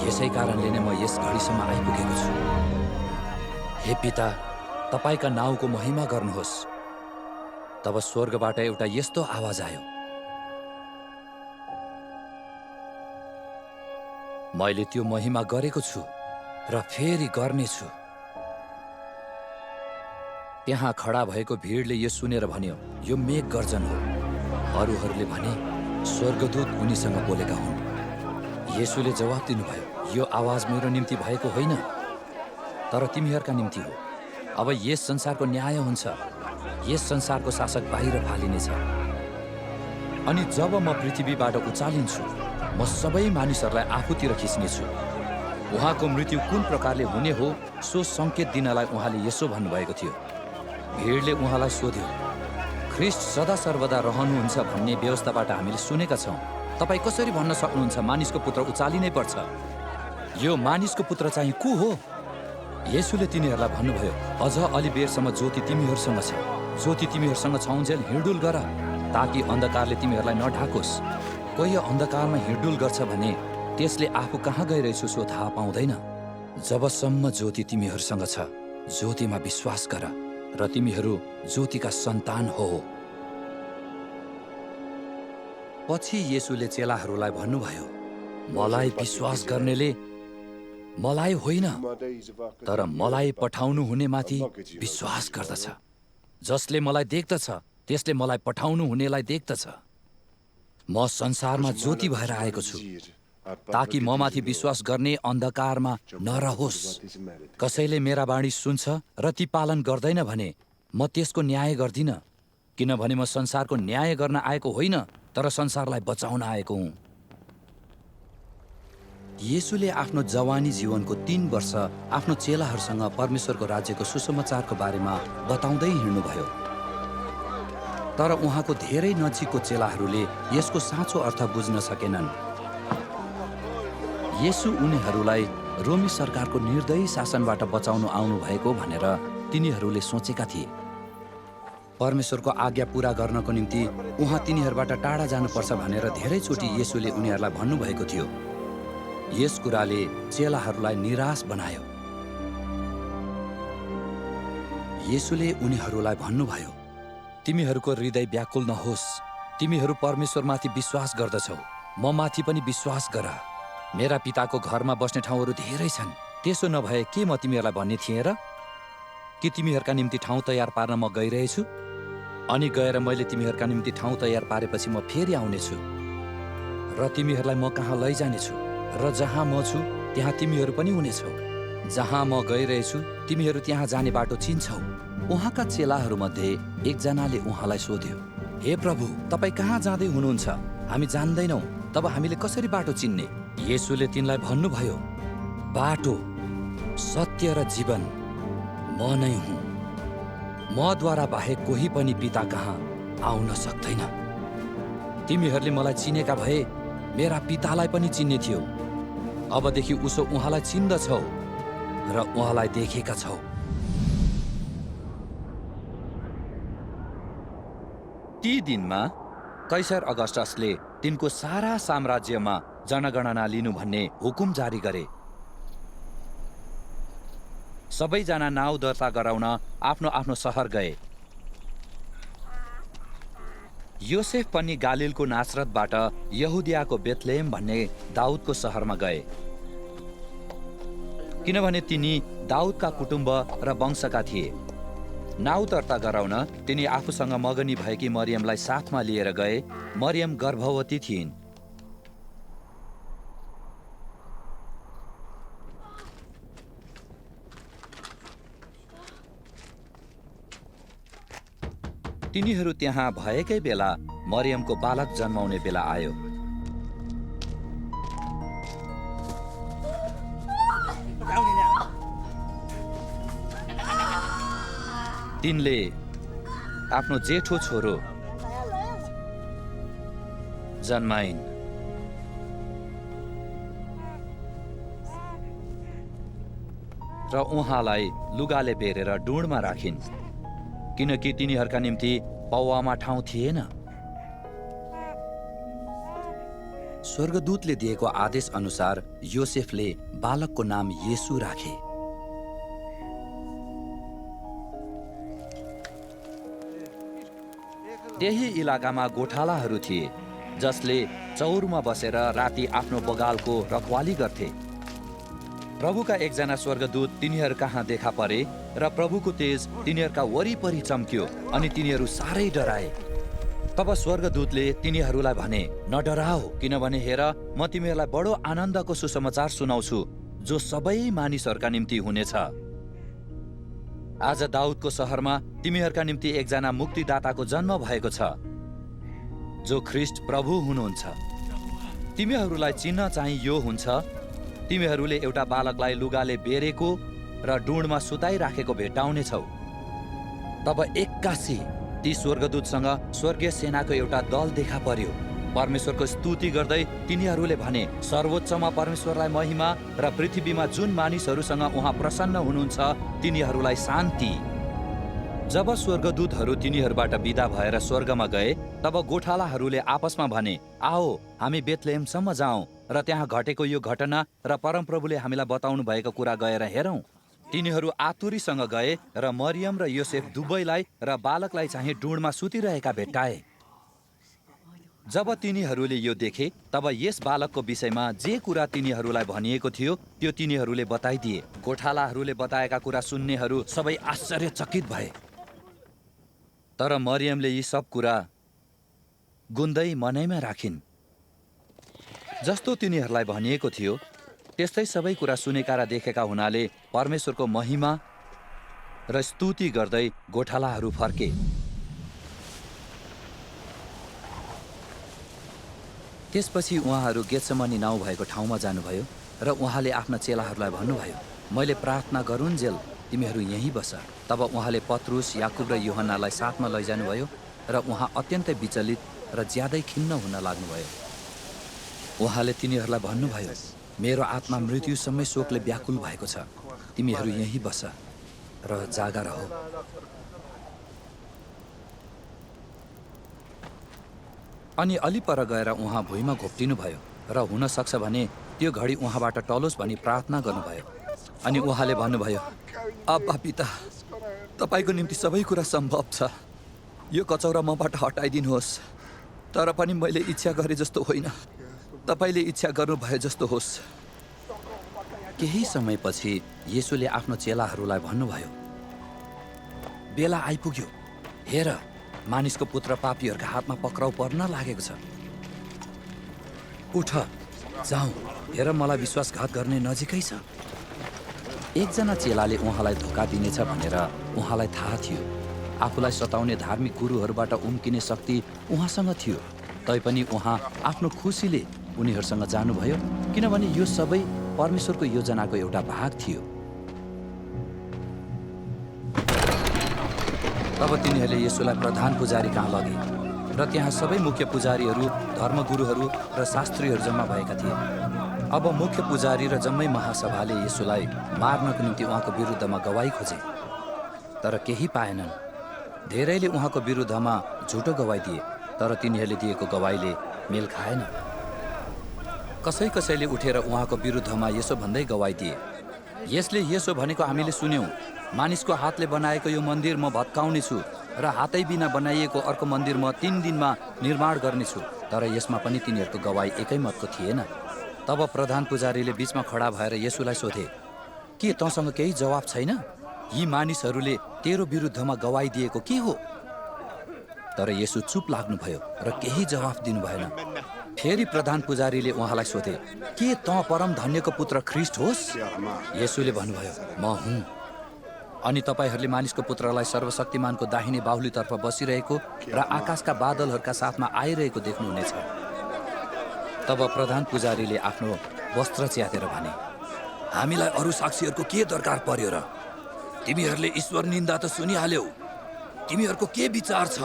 यसै कारणले नै म यस घडीसम्म आइपुगेको छु। हे पिता, तपाईका नाउँको महिमा गर्नुहोस्। तब स्वर्गबाट एउटा यस्तो आवाज आयो, मैले त्यो महिमा गरेको छु र फेरि गर्नेछु। त्यहाँ खडा भएको भिडले यो सुनेर भन्यो, यो मेघ गर्जन हो। अरूहरूले भने, स्वर्गदूत उनीसँग बोलेका हुन्। येशूले जवाफ दिनुभयो, यो आवाज मेरो निम्ति भएको होइन, तर तिमीहरूका निम्ति हो। अब यस संसारको न्याय हुन्छ। यस संसारको शासक बाहिर फालिनेछ। अनि जब म पृथ्वीबाट उचालिन्छु, म सबै मानिसहरूलाई आफूतिर खिच्नेछु। उहाँको मृत्यु कुन प्रकारले हुने हो सो सङ्केत दिनलाई उहाँले यसो भन्नुभएको थियो। भिडले उहाँलाई सोध्यो, ख्रिस्ट सदा सर्वदा रहनुहुन्छ भन्ने व्यवस्थाबाट हामीले सुनेका छौँ। तपाईँ कसरी भन्न सक्नुहुन्छ मानिसको पुत्र उचालिनै पर्छ? यो मानिसको पुत्र चाहिँ को हो? येशूले तिनीहरूलाई भन्नुभयो, अझ अलि बेरसम्म ज्योति तिमीहरूसँग छ। ज्योति तिमीहरूसँग छाउन्जेल हिँडुल गर, ताकि अन्धकारले तिमीहरूलाई नढाकोस्। कोही अन्धकारमा हिँडुल गर्छ भने त्यसले आफू कहाँ गइरहेछु सो थाहा पाउँदैन। जबसम्म ज्योति तिमीहरूसँग छ, ज्योतिमा विश्वास गर, र तिमीहरू ज्योतिका सन्तान हो। पछि येशूले चेलाहरूलाई भन्नुभयो, मलाई विश्वास गर्नेले मलाई होइन, तर मलाई पठाउनु हुनेमाथि विश्वास गर्दछ। जसले मलाई देख्दछ त्यसले मलाई पठाउनु हुनेलाई देख्दछ। म संसारमा ज्योति भएर आएको छु, ताकि ममाथि विश्वास गर्ने अन्धकारमा नरहोस्। कसैले मेरा बाणी सुन्छ र ती पालन गर्दैन भने म त्यसको न्याय गर्दिनँ, किनभने म संसारको न्याय गर्न आएको होइन, तर संसारलाई बचाउन आएको हुँ। येशूले आफ्नो जवानी जीवनको 3 वर्ष आफ्नो चेलाहरूसँग परमेश्वरको राज्यको सुसमाचारको बारेमा बताउँदै हिँड्नुभयो। तर उहाँको धेरै नजिकको चेलाहरूले यसको साँचो अर्थ बुझ्न सकेनन्। येशू उनीहरूलाई रोमी सरकारको निर्दयी शासनबाट बचाउनु आउनुभएको भनेर तिनीहरूले सोचेका थिए। परमेश्वरको आज्ञा पूरा गर्नको निम्ति उहाँ तिनीहरूबाट टाढा जानुपर्छ भनेर धेरैचोटि येशूले उनीहरूलाई भन्नुभएको थियो। यस कुराले चेलाहरूलाई निराश बनायो। येशूले उनीहरूलाई भन्नुभयो, तिमीहरूको हृदय व्याकुल नहोस्। तिमीहरू परमेश्वरमाथि विश्वास गर्दछौ, म माथि पनि विश्वास गर। मेरा पिताको घरमा बस्ने ठाउँहरू धेरै छन्। त्यसो नभए के म तिमीहरूलाई भन्ने थिएँ र? कि तिमीहरूका निम्ति ठाउँ तयार पार्न म गइरहेछु? अनि गएर मैले तिमीहरूका निम्ति ठाउँ तयार पारेपछि म फेरि आउनेछु र तिमीहरूलाई म कहाँ लैजानेछु, र जहाँ म छु त्यहाँ तिमीहरू पनि हुनेछौ। जहाँ म गइरहेछु तिमीहरू त्यहाँ जाने बाटो चिन्छौ। उहाँका चेलाहरूमध्ये एकजनाले उहाँलाई सोध्यो, हे प्रभु, तपाईँ कहाँ जाँदै हुनुहुन्छ? हामी जान्दैनौँ। तब हामीले कसरी बाटो चिन्ने? येशूले तिनलाई भन्नुभयो, बाटो, सत्य र जीवन म नै हुँ। मद्वारा बाहेक कोही पनि पिता कहाँ आउन सक्दैन। तिमीहरूले मलाई चिनेका भए मेरा पितालाई पनि चिन्ने थियो। अबदेखि उसो उहाँलाई चिन्दछौ र उहाँलाई देखेका छौ। ती दिनमा कैसर अगस्टसले तिनको सारा साम्राज्यमा जनगणना लिनु भन्ने हुकुम जारी गरे। सबैजना नाउँ दर्ता गराउन आफ्नो आफ्नो सहर गए। योसेफ पनि गालिलको नासरतबाट यहुदियाको बेथलेहेम भन्ने दाउदको सहरमा गए, किनभने तिनी दाउदका कुटुम्ब र वंशका थिए। नाउँ दर्ता गराउन तिनी आफूसँग मगनी भएकी मरियमलाई साथमा लिएर गए। मरियम गर्भवती थिइन्। तिनीहरू त्यहाँ भएकै बेला मरियमको बालक जन्माउने बेला आयो। तिनले आफ्नो जेठो छोरो जन्माइन्। र उहाँलाई लुगाले बेरेर डुँडमा राखिन्, किनकि तिनीहरूका निम्ति पौवामा ठाउँ थिएन। स्वर्गदूतले दिएको आदेश अनुसार योसेफले बालकको नाम येशू राखे। त्यही इलाकामा गोठालाहरू थिए जसले चौरमा बसेर राति आफ्नो बगालको रखवाली गर्थे। प्रभुका एकजना स्वर्गदूत तिनीहरू कहाँ देखा परे र प्रभुको तेज तिनीहरूका वरिपरि चम्क्यो अनि तिनीहरू साह्रै डराए। तब स्वर्गदूतले तिनीहरूलाई भने, नडराओ, किनभने हेर, म तिमीहरूलाई बडो आनन्दको सुसमाचार सुनाउँछु जो सबै मानिसहरूका निम्ति हुनेछ। आज दाउदको सहरमा तिमीहरूका निम्ति एकजना मुक्तिदाताको जन्म भएको छ, जो ख्रिस्ट प्रभु हुनुहुन्छ। तिमीहरूलाई चिन्ह चाहिँ यो हुन्छ, तिमीहरूले एउटा बालकलाई लुगाले बेरेको र डुँडमा सुताइराखेको भेट्टाउनेछौ। तब एक्कासी ती स्वर्गदूतसँग स्वर्गीय सेनाको एउटा दल देखा पर्यो। परमेश्वरको स्तुति गर्दै तिनीहरूले भने, सर्वोच्चमा परमेश्वरलाई महिमा र पृथ्वीमा जुन मानिसहरूसँग उहाँ प्रसन्न हुनुहुन्छ तिनीहरूलाई शान्ति। जब स्वर्गदूतहरू तिनीहरूबाट बिदा भएर स्वर्गमा गए, तब गोठालाहरूले आपसमा भने, आओ हामी बेथलेहेमसम्म जाउँ र त्यहाँ घटेको यो घटना र परमप्रभुले हामीलाई बताउनु भएको कुरा गएर हेरौँ। तिनीहरू आतुरीसँग गए र मरियम र योसेफ दुवैलाई र बालकलाई चाहिँ डुँडमा सुतिरहेका भेट्टाए। जब तिनीहरूले यो देखे, तब यस बालकको विषयमा जे कुरा तिनीहरूलाई भनिएको थियो त्यो तिनीहरूले बताइदिए। गोठालाहरूले बताएका कुरा सुन्नेहरू सबै आश्चर्यचकित भए। तर मरियमले यी सब कुरा गुन्दै मनैमा राखिन्। जस्तो तिनीहरूलाई भनिएको थियो त्यस्तै सबै कुरा सुनेका र देखेका हुनाले परमेश्वरको महिमा र स्तुति गर्दै गोठालाहरू फर्के। त्यसपछि उहाँहरू गेत्सेमनी नाउँ भएको ठाउँमा जानुभयो र उहाँले आफ्ना चेलाहरूलाई भन्नुभयो, मैले प्रार्थना गरुन्जेल तिमीहरू यहीँ बस। तब उहाँले पत्रुस, याकुब र यूहन्नालाई साथमा लैजानुभयो र उहाँ अत्यन्तै विचलित र ज्यादै खिन्न हुन लाग्नुभयो। उहाँले तिनीहरूलाई भन्नुभयो, मेरो आत्मा मृत्युसम्मै शोकले व्याकुल भएको छ, तिमीहरू यहीँ बस र जागा रह। अनि अलि पर गएर उहाँ भुइँमा घोप्टिनुभयो र हुन सक्छ भने त्यो घडी उहाँबाट टलोस् भनी प्रार्थना गर्नुभयो। अनि उहाँले भन्नुभयो, अब्बा पिता, तपाईँको निम्ति सबै कुरा सम्भव छ, यो कचौरा मबाट हटाइदिनुहोस्, तर पनि मैले इच्छा गरे जस्तो होइन, तपाईँले इच्छा गर्नुभए जस्तो होस्। केही समयपछि येशूले आफ्नो चेलाहरूलाई भन्नुभयो, बेला आइपुग्यो, हेर मानिसको पुत्र पापीहरूका हातमा पक्राउ पर्न लागेको छ। उठ, जाउँ, हेर मलाई विश्वासघात गर्ने नजिकै छ। एकजना चेलाले उहाँलाई धोका दिनेछ भनेर उहाँलाई थाहा थियो। आफूलाई सताउने धार्मिक गुरुहरूबाट उम्किने शक्ति उहाँसँग थियो, तैपनि उहाँ आफ्नो खुसीले उनीहरूसँग जानुभयो, किनभने यो सबै परमेश्वरको योजनाको एउटा भाग थियो। तब तिनीहरूले येशूलाई प्रधान पुजारी कहाँ लगे र त्यहाँ सबै मुख्य पुजारीहरू, धर्मगुरुहरू र शास्त्रीहरू जम्मा भएका थिए। अब मुख्य पुजारी र जम्मै महासभाले येशूलाई मार्नको निम्ति उहाँको विरुद्धमा गवाही खोजे, तर केही पाएनन्। धेरैले उहाँको विरुद्धमा झुटो गवाही दिए, तर तिनीहरूले दिएको गवाहीले मेल खाएन। कसैले उठेर उहाँको विरुद्धमा यसो भन्दै गवाही दिए, यसले यसो भनेको हामीले सुन्यौँ, मानिसको हातले बनाएको यो मन्दिर म भत्काउनेछु र हातै बिना बनाइएको अर्को मन्दिर म 3 दिनमा निर्माण गर्नेछु। तर यसमा पनि तिनीहरूको गवाही एकै मतको थिएन। तब प्रधान पुजारीले बीचमा खडा भएर येशूलाई सोधे, के तँसँग केही जवाब छैन? यी मानिसहरूले तेरो विरुद्धमा गवाही दिएको के हो? तर येशू चुप लाग्नुभयो र केही जवाफ दिनु भएन। फेरि प्रधान पुजारीले उहाँलाई सोधे, के तँ परम धन्यको पुत्र ख्रिस्ट होस्? येशूले भन्नुभयो, म हुँ। अनि तपाईहरूले मानिसको पुत्रलाई सर्वशक्तिमानको दाहिने बाहुलीतर्फ बसिरहेको र आकाशका बादलहरूका साथमा आइरहेको देख्नुहुनेछ। तब प्रधान पुजारीले आफ्नो वस्त्र च्यातेर भने, हामीलाई अरू साक्षीहरूको के दरकार पर्यो र? तिमीहरूले ईश्वर निन्दा त सुनिहाल्यौ, तिमीहरूको के विचार छ?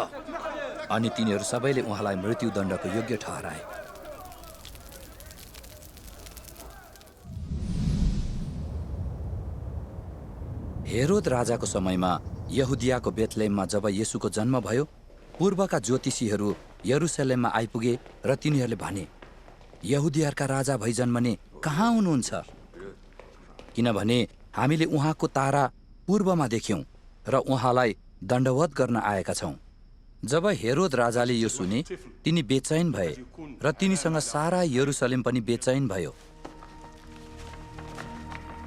अनि तिनीहरू सबैले उहाँलाई मृत्युदण्डको योग्य ठहराए। हेरोद राजाको समयमा यहुदियाको बेथलेहममा जब येशूको जन्म भयो, पूर्वका ज्योतिषीहरू यरुसलेममा आइपुगे र तिनीहरूले भने, यहुदियाका राजा भई जन्मने कहाँ हुनुहुन्छ? किनभने हामीले उहाँको तारा पूर्वमा देख्यौं र उहाँलाई दण्डवत गर्न आएका छौं। जब हेरोद राजाले यो सुने, तिनी बेचैन भए र तिनीसँग सारा यरुसलेम पनि बेचैन भयो।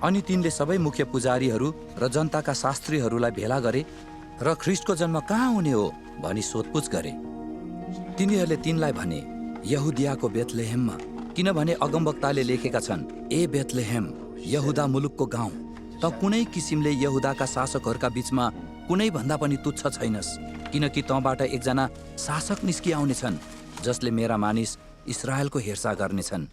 अनि तिनले सबै मुख्य पुजारीहरू र जनताका शास्त्रीहरूलाई भेला गरे र ख्रिस्टको जन्म कहाँ हुने हो भनी सोधपुछ गरे। तिनीहरूले तिनलाई भने, यहुदियाको बेथलेहेममा, किनभने अगमवक्ताले लेखेका छन्, ए बेथलेहेम, यहुदा मुलुकको गाउँ, त कुनै किसिमले यहुदाका शासकहरूका बीचमा कुनै भन्दा पनि तुच्छ छैनस्, किनकि तँबाट एकजना शासक निस्किआउनेछन् जसले मेरा मानिस इस्राएलको हेरचाह गर्नेछन्।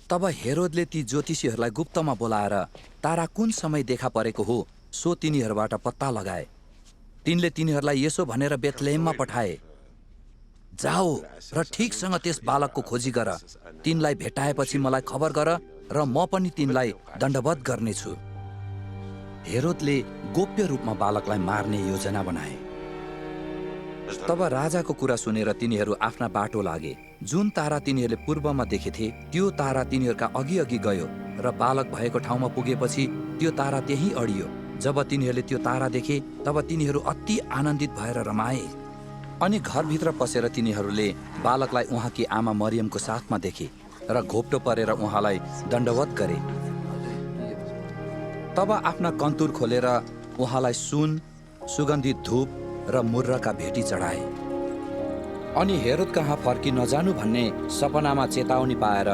तब हेरोदले ती ज्योतिषीहरूलाई गुप्तमा बोलाएर तारा कुन समय देखा परेको हो सो तिनीहरूबाट पत्ता लगाए। तिनले तिनीहरूलाई यसो भनेर बेथलेहेममा पठाए, जाओ र ठिकसँग त्यस बालकको खोजी गर, तिनलाई भेटाएपछि मलाई खबर गर र म पनि तिनलाई दण्डवत गर्नेछु। हेरोदले गोप्य रूपमा बालकलाई मार्ने योजना बनाए। तब राजाको कुरा सुनेर तिनीहरू आफ्ना बाटो लागे। जुन तारा तिनीहरूले पूर्वमा देखेथे त्यो तारा तिनीहरूका अघि अघि गयो र बालक भएको ठाउँमा पुगेपछि त्यो तारा त्यही अडियो। जब तिनीहरूले त्यो तारा देखे तब तिनीहरू अति आनन्दित भएर रमाए। अनि घरभित्र पसेर तिनीहरूले बालकलाई उहाँकी आमा मरियमको साथमा देखे र घोप्टो परेर उहाँलाई दण्डवत गरे। तब आफ्ना कन्तुर खोलेर उहाँलाई सुन, सुगन्धित धूप र मुर्रका भेटी चढाए। अनि हेरोद कहाँ फर्की नजानु भन्ने सपनामा चेतावनी पाएर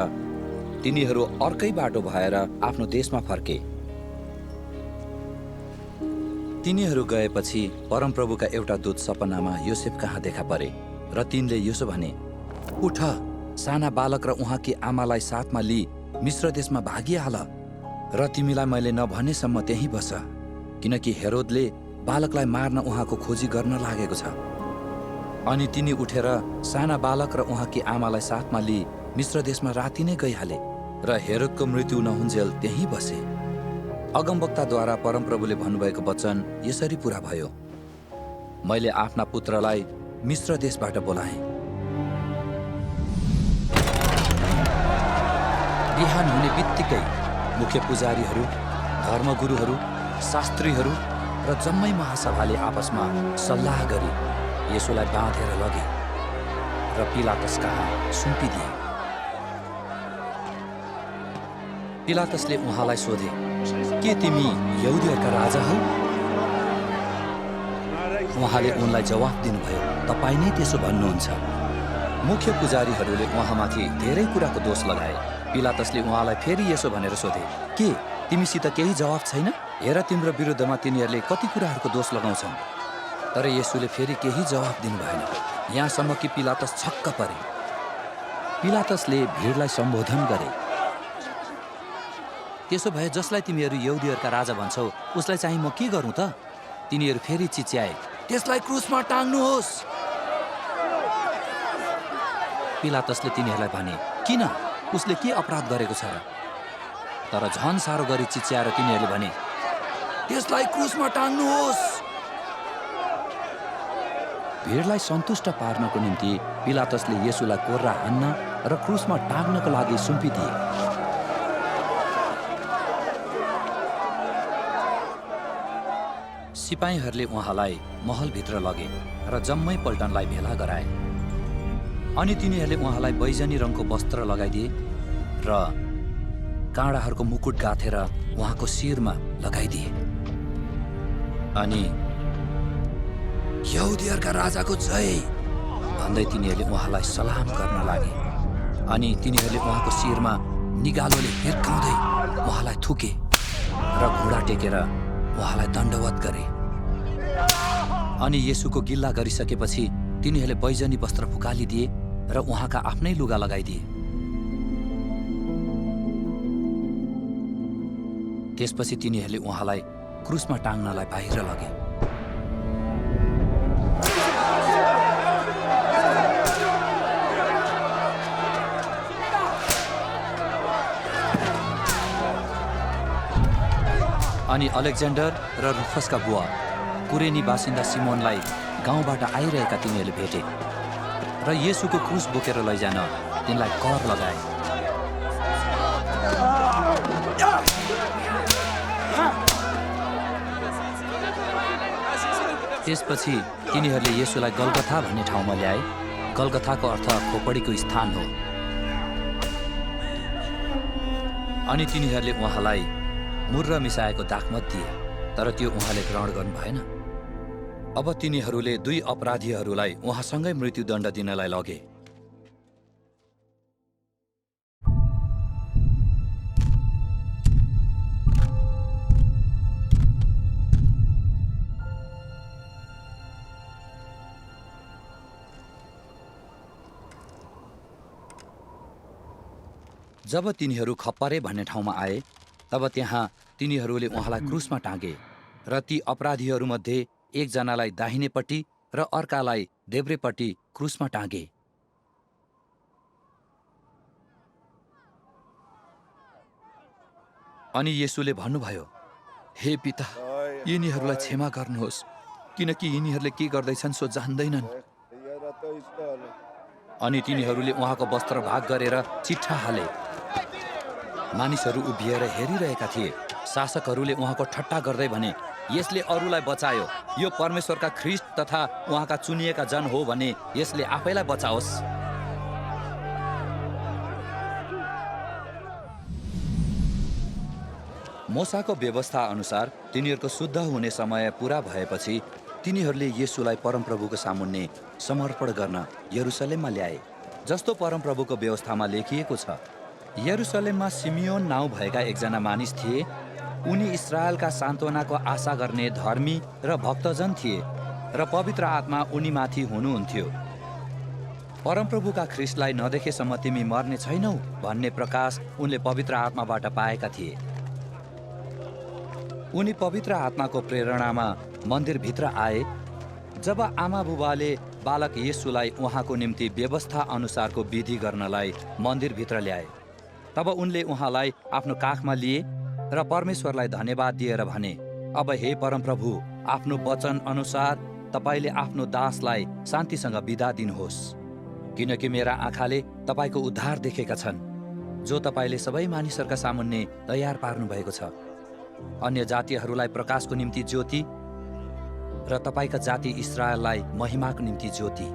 तिनीहरू अर्कै बाटो भएर आफ्नो देशमा फर्के। तिनीहरू गएपछि परमप्रभुका एउटा दूत सपनामा योसेफ कहाँ देखा परे र तिनले यसो भने, उठ, साना बालक र उहाँकी आमालाई साथमा लिई मिश्र देशमा भागिहाल र तिमीलाई मैले नभनेसम्म त्यहीँ बस, किनकि हेरोदले बालकलाई मार्न उहाँको खोजी गर्न लागेको छ। अनि तिनी उठेर साना बालक र उहाँकी आमालाई साथमा लिई मिश्र देशमा राति नै गइहाले र हेरोदको मृत्यु नहुन्जेल त्यहीँ बसे। अगमवक्ताद्वारा परमप्रभुले भन्नुभएको वचन यसरी पूरा भयो, मैले आफ्ना पुत्रलाई मिश्र देशबाट बोलाएँ। बिहान हुने बित्तिकै मुख्य पुजारीहरू, धर्मगुरुहरू, शास्त्रीहरू र जम्मै महासभाले आपसमा सल्लाह गरी येशूलाई बाँधेर लगे र पिलातस कहाँ सुम्पिदिए। पिलातसले उहाँलाई सोधे, के तिमी यहुदीहरूका राजा हौ? उहाँले उनलाई जवाफ दिनुभयो, तपाईँ नै त्यसो भन्नुहुन्छ। मुख्य पुजारीहरूले उहाँमाथि धेरै कुराको दोष लगाए। पिलातसले उहाँलाई फेरि यसो भनेर सोधे, के तिमीसित केही जवाफ छैन? हेर, तिम्रो विरुद्धमा तिनीहरूले कति कुराहरूको दोष लगाउँछन्। तर येशूले फेरि केही जवाफ दिनु भएन, यहाँसम्म कि पिलातस छक्क परे। पिलातसले भिडलाई सम्बोधन गरे, त्यसो भए जसलाई तिमीहरू यहुदीहरूका राजा भन्छौ उसलाई चाहिँ म के गरौँ त? तिनीहरू फेरि चिच्याए, त्यसलाई क्रुसमा टाङ्नुहोस्। पिलातसले तिनीहरूलाई भने, किन? उसले के अपराध गरेको छ र? तर झन साह्रो गरी चिच्याएर तिनीहरूले भने, त्यसलाई क्रुसमा टाङ्नुहोस्। भिडलाई सन्तुष्ट पार्नको निम्ति पिलातसले येशूलाई कोर्रा हान्न र क्रुसमा टाङ्नको लागि सुम्पिदिए। सिपाहीहरूले उहाँलाई महलभित्र लगे र जम्मै पल्टनलाई भेला गराए। अनि तिनीहरूले उहाँलाई बैजनी रङको वस्त्र लगाइदिए र काँडाहरूको मुकुट गाथेर उहाँको शिरमा लगाइदिए। अनि यहुदीहरूका राजाको जय भन्दै तिनीहरूले उहाँलाई सलाम गर्न लागे। अनि तिनीहरूले उहाँको शिरमा निगालोले हिर्काउँदै उहाँलाई थुके र घुँडा टेकेर उहाँलाई दण्डवत गरे। अनि येशूको गिल्ला गरिसकेपछि तिनीहरूले बैजनी वस्त्र फुकालिदिए र उहाँका आफ्नै लुगा लगाइदिए। त्यसपछि तिनीहरूले उहाँलाई क्रुसमा टाङ्नलाई बाहिर लगे। अनि अलेक्जेन्डर र रुफसका बुवा कुरेनी बासिन्दा सिमोनलाई गाउँबाट आइरहेका तिनीहरूले भेटे र येशूको क्रुस बोकेर लैजान तिनलाई कर लगाए। त्यसपछि तिनीहरूले येशूलाई गलगथा भन्ने ठाउँमा ल्याए। गलगथाको अर्थ खोपडीको स्थान हो। अनि तिनीहरूले उहाँलाई मुर्र मिसाएको दाखमत दिए, तर त्यो उहाँले ग्रहण गर्नु भएन। अब तिनीहरूले दुई अपराधीहरूलाई उहाँसँगै मृत्युदण्ड दिनलाई लगे। जब तिनीहरू खप्परे भन्ने ठाउँमा आए तब त्यहाँ तिनीहरूले उहाँलाई क्रुसमा टाँगे र ती अपराधीहरूमध्ये एकजनालाई दाहिनेपट्टि र अर्कालाई देब्रेपट्टि क्रुसमा टाँगे। अनि येशूले भन्नुभयो, हे पिता, यिनीहरूलाई क्षमा गर्नुहोस्, किनकि यिनीहरूले के गर्दैछन् सो जान्दैनन्। अनि तिनीहरूले उहाँको वस्त्र भाग गरेर चिट्ठा हाले। मानिसहरू उभिएर हेरिरहेका थिए। शासकहरूले उहाँको ठट्टा गर्दै भने, यसले अरूलाई बचायो, यो परमेश्वरका ख्रीष्ट तथा उहाँका चुनिएका जन हो भने यसले आफैलाई बचाओस्। मोसाको व्यवस्था अनुसार तिनीहरूको शुद्ध हुने समय पुरा भएपछि तिनीहरूले येशूलाई परमप्रभुको सामुन्ने समर्पण गर्न यरुसलेममा ल्याए, जस्तो परमप्रभुको व्यवस्थामा लेखिएको छ। यरुसलेममा सिमियोन नाउँ भएका एकजना मानिस थिए। उनी इस्राएलका सान्त्वनाको आशा गर्ने धर्मी र भक्तजन थिए र पवित्र आत्मा उनीमाथि हुनुहुन्थ्यो। परमप्रभुका ख्रीष्टलाई नदेखेसम्म तिमी मर्ने छैनौ भन्ने प्रकाश उनले पवित्र आत्माबाट पाएका थिए। उनी पवित्र आत्माको प्रेरणामा मन्दिरभित्र आए। जब आमा बुबाले बालक येशूलाई उहाँको निम्ति व्यवस्था अनुसारको विधि गर्नलाई मन्दिरभित्र ल्याए, तब उनले उहाँलाई आफ्नो काखमा लिए र परमेश्वरलाई धन्यवाद दिएर भने, अब हे परमप्रभु, आफ्नो वचन अनुसार तपाईले आफ्नो दासलाई शान्तिसँग बिदा दिनुहोस्, किनकि मेरा आँखाले तपाईको उद्धार देखेका छन्, जो तपाईले सबै मानिसहरूका सामुन्ने तयार पार्नु भएको छ, अन्य जातिहरूलाई प्रकाशको निम्ति ज्योति र तपाईका जाति इस्राएललाई महिमाको निम्ति ज्योति।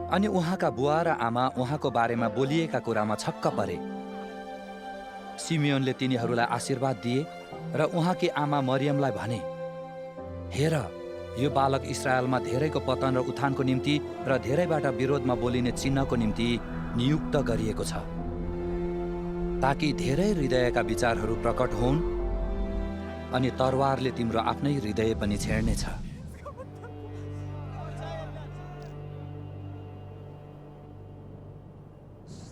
अनि उहाँका बुवा र आमा उहाँको बारेमा बोलिएका कुरामा छक्क परे। सिमियोनले तिनीहरूलाई आशीर्वाद दिए र उहाँकी आमा मरियमलाई भने, हेर, यो बालक इस्राएलमा धेरैको पतन र उत्थानको निम्ति र धेरैबाट विरोधमा बोलिने चिन्हको निम्ति नियुक्त गरिएको छ, ताकि धेरै हृदयका विचारहरू प्रकट हुन् अनि तरवारले तिम्रो आफ्नै हृदय पनि छेड्नेछ।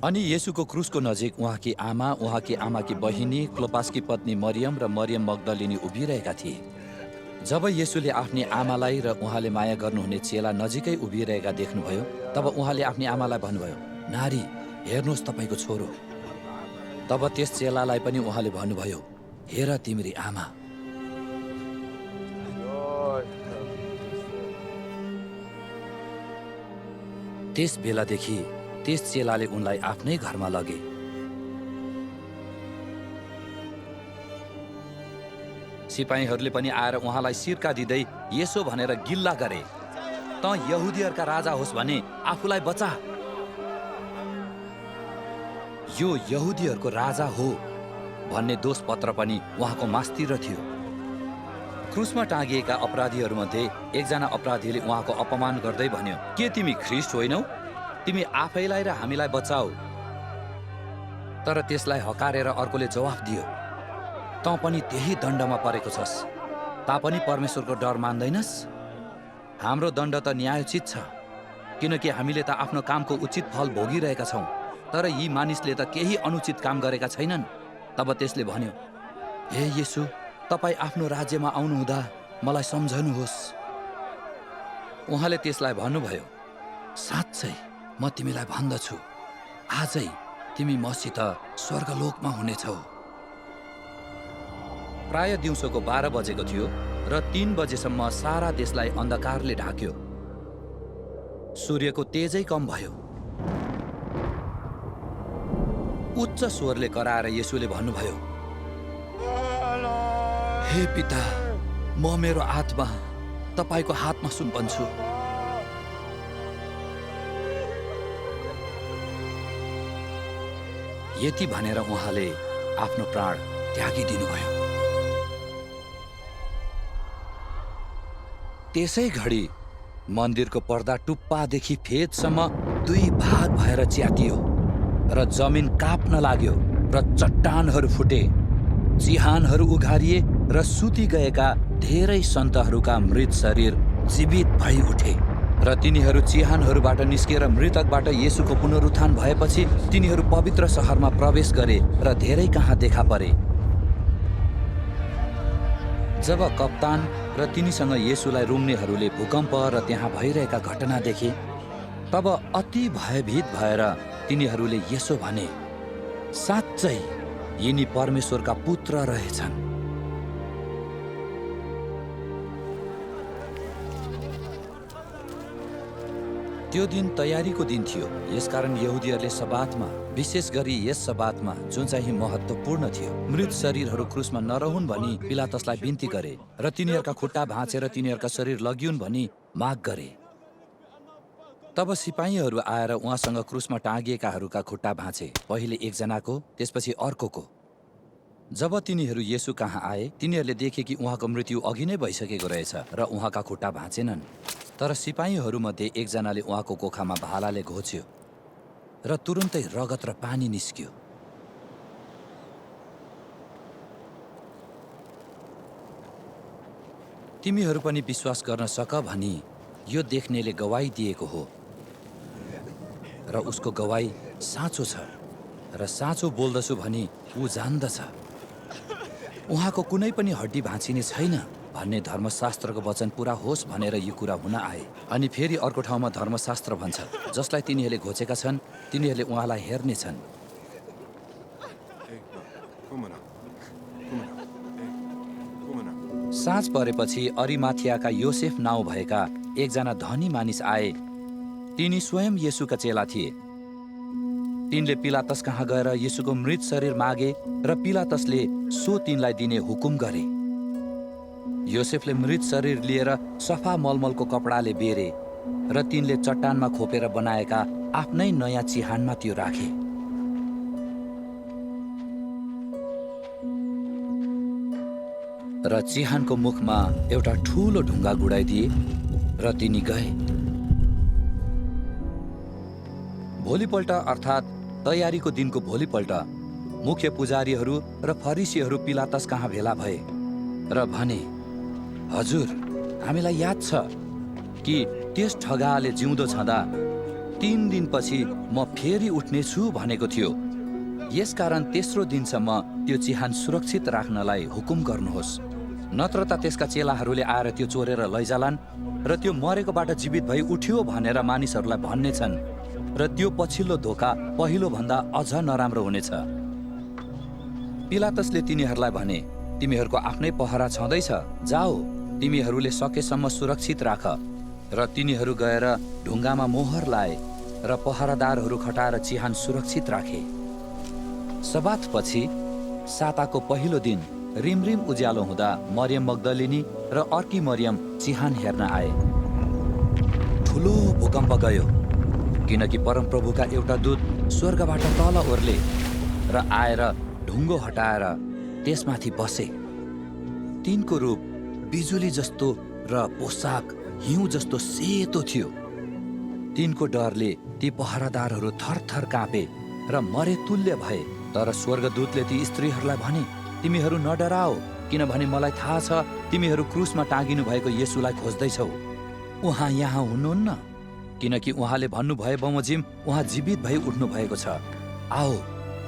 अनि येशूको क्रुसको नजिक उहाँकी आमा, उहाँकी आमाकी बहिनी, क्लोपासकी पत्नी मरियम र मरियम मग्दलिनी उभिरहेका थिए। जब येशूले आफ्नी आमालाई र उहाँले माया गर्नुहुने चेला नजिकै उभिरहेका देख्नुभयो, तब उहाँले आफ्नी आमालाई भन्नुभयो, नारी, हेर्नुहोस् तपाईँको छोरो। तब त्यस चेलालाई पनि उहाँले भन्नुभयो, हेर तिम्री आमा। त्यस बेलादेखि त्यस चेलाले उनलाई आफ्नै घरमा लगे। सिपाहीहरूले पनि आएर उहाँलाई सिर्का दिँदै यसो भनेर गिल्ला गरे, त यहुदीहरूका राजा होस् भने आफूलाई बचा। यो यहुदीहरूको राजा हो भन्ने दोष पत्र पनि उहाँको मास्तिर थियो। क्रुसमा टाँगिएका अपराधीहरूमध्ये एकजना अपराधीले उहाँको अपमान गर्दै भन्यो, के तिमी ख्रिस्ट होइनौ? तिमी आफैलाई र हामीलाई बचाऊ। तर त्यसलाई हकारेर अर्कोले जवाफ दियो, तँ पनि त्यही दण्डमा परेको छस्। तापनि परमेश्वरको डर मान्दैनस्? हाम्रो दण्ड त न्यायोचित छ, किनकि हामीले त आफ्नो कामको उचित फल भोगिरहेका छौँ, तर यी मानिसले त केही अनुचित काम गरेका छैनन्। तब त्यसले भन्यो, हे येशू, तपाईँ आफ्नो राज्यमा आउनुहुँदा मलाई सम्झनुहोस्। उहाँले त्यसलाई भन्नुभयो, साँच्चै म तिमीलाई भन्दछु, आजै तिमी मसित स्वर्गलोकमा हुनेछौ। प्राय दिउँसोको 12 बजेको थियो र 3 बजेसम्म सारा देशलाई अन्धकारले ढाक्यो। सूर्यको तेजै कम भयो। उच्च स्वरले कराएर येशूले भन्नुभयो, हे पिता, म मेरो आत्मा तपाईको हातमा सुम्पन्छु। यति भनेर उहाँले आफ्नो प्राण त्यागिदिनुभयो। त्यसै घडी मन्दिरको पर्दा टुप्पादेखि फेदसम्म 2 भाग भएर च्यातियो र जमिन काप्न लाग्यो र चट्टानहरू फुटे, चिहानहरू उघारिए र सुति गएका धेरै सन्तहरूका मृत शरीर जीवित भई उठे र तिनीहरू चिहानहरूबाट निस्केर मृतकबाट येशूको पुनरुत्थान भएपछि तिनीहरू पवित्र सहरमा प्रवेश गरे र धेरै कहाँ देखा परे। जब कप्तान र तिनीसँग येशूलाई रुङ्नेहरूले भूकम्प र त्यहाँ भइरहेका घटना देखे, तब अति भयभीत भएर तिनीहरूले यसो भने, साँच्चै यिनी परमेश्वरका पुत्र रहेछन्। त्यो दिन तयारीको दिन थियो, यसकारण यहुदीहरूले सबातमा, विशेष गरी यस सबातमा जुन चाहिँ महत्त्वपूर्ण थियो, मृत शरीरहरू क्रुसमा नरहुन् भनी पिलातसलाई बिन्ती गरे र तिनीहरूका खुट्टा भाँचेर तिनीहरूका शरीर लगिउन् भनी माग गरे। तब सिपाहीहरू आएर उहाँसँग क्रुसमा टाँगिएकाहरूका खुट्टा भाँचे, पहिले एकजनाको, त्यसपछि अर्कोको। जब तिनीहरू येशू कहाँ आए, तिनीहरूले देखे कि उहाँको मृत्यु अघि नै भइसकेको रहेछ र उहाँका खुट्टा भाँचेनन्। तर सिपाहीहरूमध्ये एकजनाले उहाँको कोखामा भालाले घोच्यो र तुरुन्तै रगत र पानी निस्क्यो। तिमीहरू पनि विश्वास गर्न सक भनी यो देख्नेले गवाई दिएको हो र उसको गवाई साँचो छ र साँचो बोल्दछु भनी ऊ जान्दछ। उहाँको कुनै पनि हड्डी भाँचिने छैन भन्ने धर्मशास्त्रको वचन पूरा होस् भनेर यो कुरा हुन आए। अनि फेरि अर्को ठाउँमा धर्मशास्त्र भन्छ, जसलाई तिनीहरूले घोचेका छन् तिनीहरूले उहाँलाई हेर्नेछन्। साँझ परेपछि अरिमाथियाका योसेफ नाउँ भएका एकजना धनी मानिस आए। तिनी स्वयं येशूका चेला थिए। तिनले पिलातस कहाँ गएर येशूको मृत शरीर मागे र पिलातसले सो तिनलाई दिने हुकुम गरे। योसेफले मृत शरीर लिएर सफा मलमलको कपडाले बेरे र तिनले चट्टानमा खोपेर बनाएका आफ्नै नयाँ चिहानमा त्यो राखे। र चिहानको मुखमा एउटा ठूलो ढुङ्गा गुडाइदिए र तिनी गए। भोलिपल्ट अर्थात् तयारीको दिनको भोलिपल्ट मुख्य पुजारीहरू र फरिसीहरू पिलातस कहाँ भेला भए र भने, हजुर, हामीलाई याद छ कि त्यस ठगाले जिउँदो छँदा 3 दिनपछि म फेरि उठ्नेछु भनेको थियो। यसकारण तेस्रो दिनसम्म त्यो चिहान सुरक्षित राख्नलाई हुकुम गर्नुहोस्, नत्र त त्यसका चेलाहरूले आएर त्यो चोरेर लैजालान् र त्यो मरेकोबाट जीवित भई उठ्यो भनेर मानिसहरूलाई भन्नेछन् र त्यो पछिल्लो धोका पहिलो भन्दा अझ नराम्रो हुनेछ। पिलातसले तिनीहरूलाई भने, तिमीहरूको आफ्नै पहरा छँदैछ, जाओ, तिमीहरूले सकेसम्म सुरक्षित राख। र तिनीहरू गएर ढुङ्गामा मोहर लाए र पहरादारहरू खटाएर चिहान सुरक्षित राखे। सबातपछि साताको पहिलो दिन रिमरिम उज्यालो हुँदा मरियम मग्दलिनी र अर्की मरियम चिहान हेर्न आए। ठुलो भूकम्प गयो, किनकि परमप्रभुका एउटा दूत स्वर्गबाट तल ओर्ले र आएर ढुङ्गो हटाएर त्यसमाथि बसे। तिनको रूप बिजुली जस्तो र पोसाक हिउँ जस्तो सेतो थियो। तिनको डरले ती पहरादारहरू थरथर काँपे र मरे तुल्य भए। तर स्वर्गदूतले ती स्त्रीहरूलाई भने, तिमीहरू नडराओ, किनभने मलाई थाहा छ तिमीहरू क्रुसमा टाँगिनु भएको येशूलाई खोज्दैछौ। उहाँ यहाँ हुनुहुन्न, किनकि उहाँले भन्नुभए बमोजिम उहाँ जीवित भई उठ्नु भएको छ। आओ,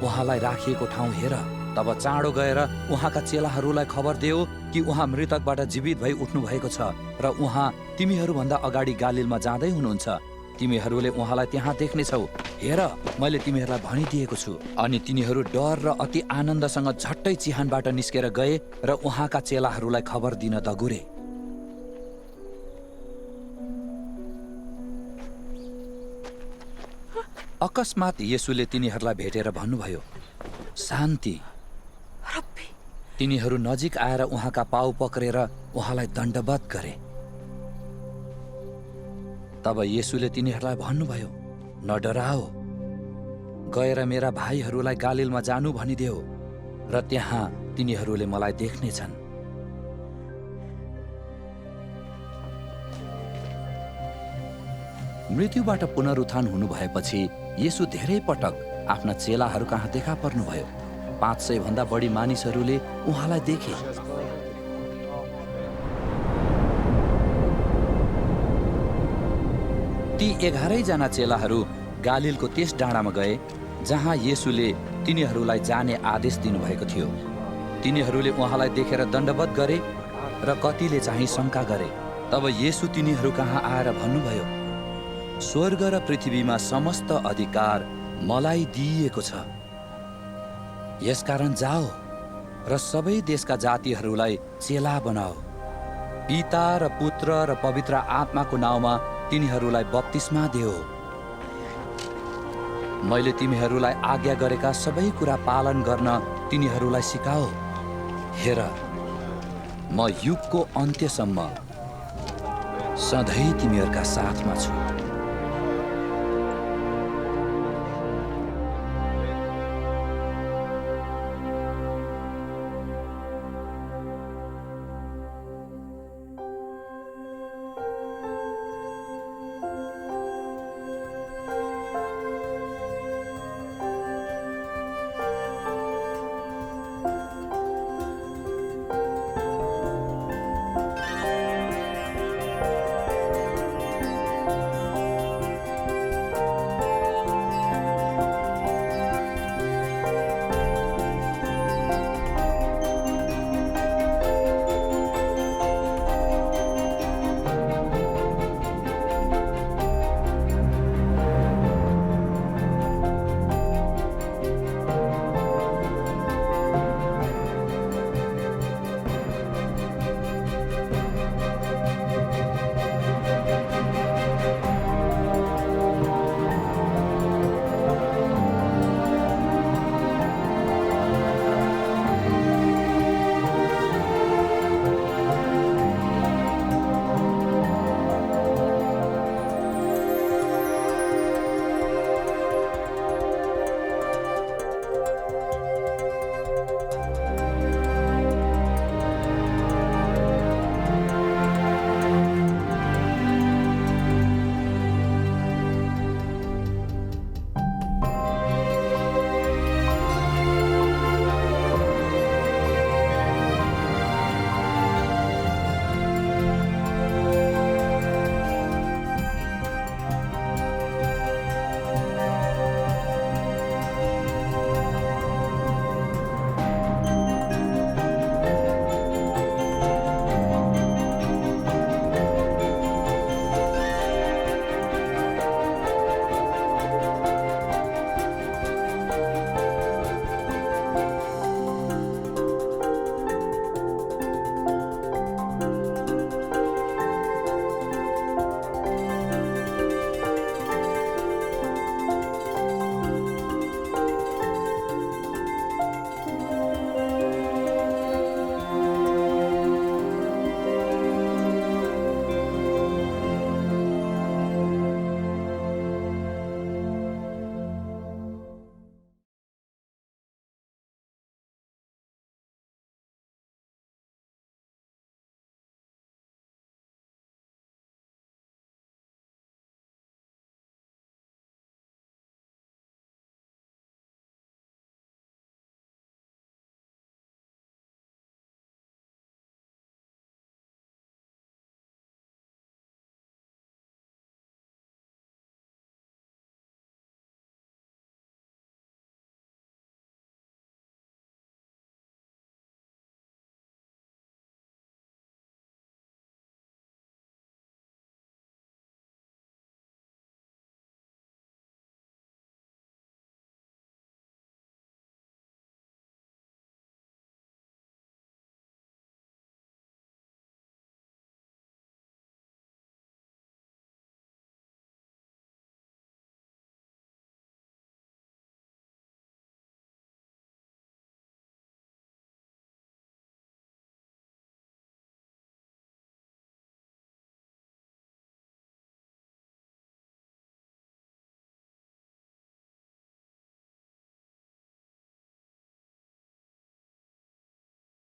उहाँलाई राखिएको ठाउँ हेर। तब चाँडो गएर उहाँका चेलाहरूलाई खबर देऊ कि उहाँ मृतकबाट जीवित भई उठ्नु भएको छ र उहाँ तिमीहरूभन्दा अगाडि गालिलमा जाँदै हुनुहुन्छ। तिमीहरूले उहाँलाई त्यहाँ देख्नेछौ। हेर, मैले तिमीहरूलाई भनिदिएको छु। अनि तिनीहरू डर र अति आनन्दसँग झट्टै चिहानबाट निस्केर गए र उहाँका चेलाहरूलाई खबर दिन दगुरे। अकस्मात येशूले तिनीहरूलाई भेटेर भन्नुभयो, शान्ति। तिनीहरू नजिक आएर उहाँका पाउ पक्रेर उहाँलाई दण्डवत गरे। तब येशूले तिनीहरूलाई भन्नुभयो, नडराओ, गएर मेरा भाइहरूलाई गालिलमा जानु भनिदेऊ र त्यहाँ तिनीहरूले मलाई देख्नेछन्। मृत्युबाट पुनरुत्थान हुनुभएपछि येशू धेरै पटक आफ्ना चेलाहरू कहाँ देखा पर्नुभयो। 500 भन्दा बढी मानिसहरूले उहाँलाई देखे। ती 11 जना चेलाहरू गालिलको त्यस डाँडामा गए जहाँ येशूले तिनीहरूलाई जाने आदेश दिनुभएको थियो। तिनीहरूले उहाँलाई देखेर दण्डवत गरे र कतिले चाहिँ शङ्का गरे। तब येशू तिनीहरू कहाँ आएर भन्नुभयो, स्वर्ग र पृथ्वीमा समस्त अधिकार मलाई दिइएको छ। यसकारण जाओ र सबै देशका जातिहरूलाई चेला बनाओ। पिता र पुत्र र पवित्र आत्माको नाउँमा तिनीहरूलाई बप्तिस्मा देऊ। मैले तिमीहरूलाई आज्ञा गरेका सबै कुरा पालन गर्न तिनीहरूलाई सिकाओ। हेर, म युगको अन्त्यसम्म सधैँ तिमीहरूका साथमा छु।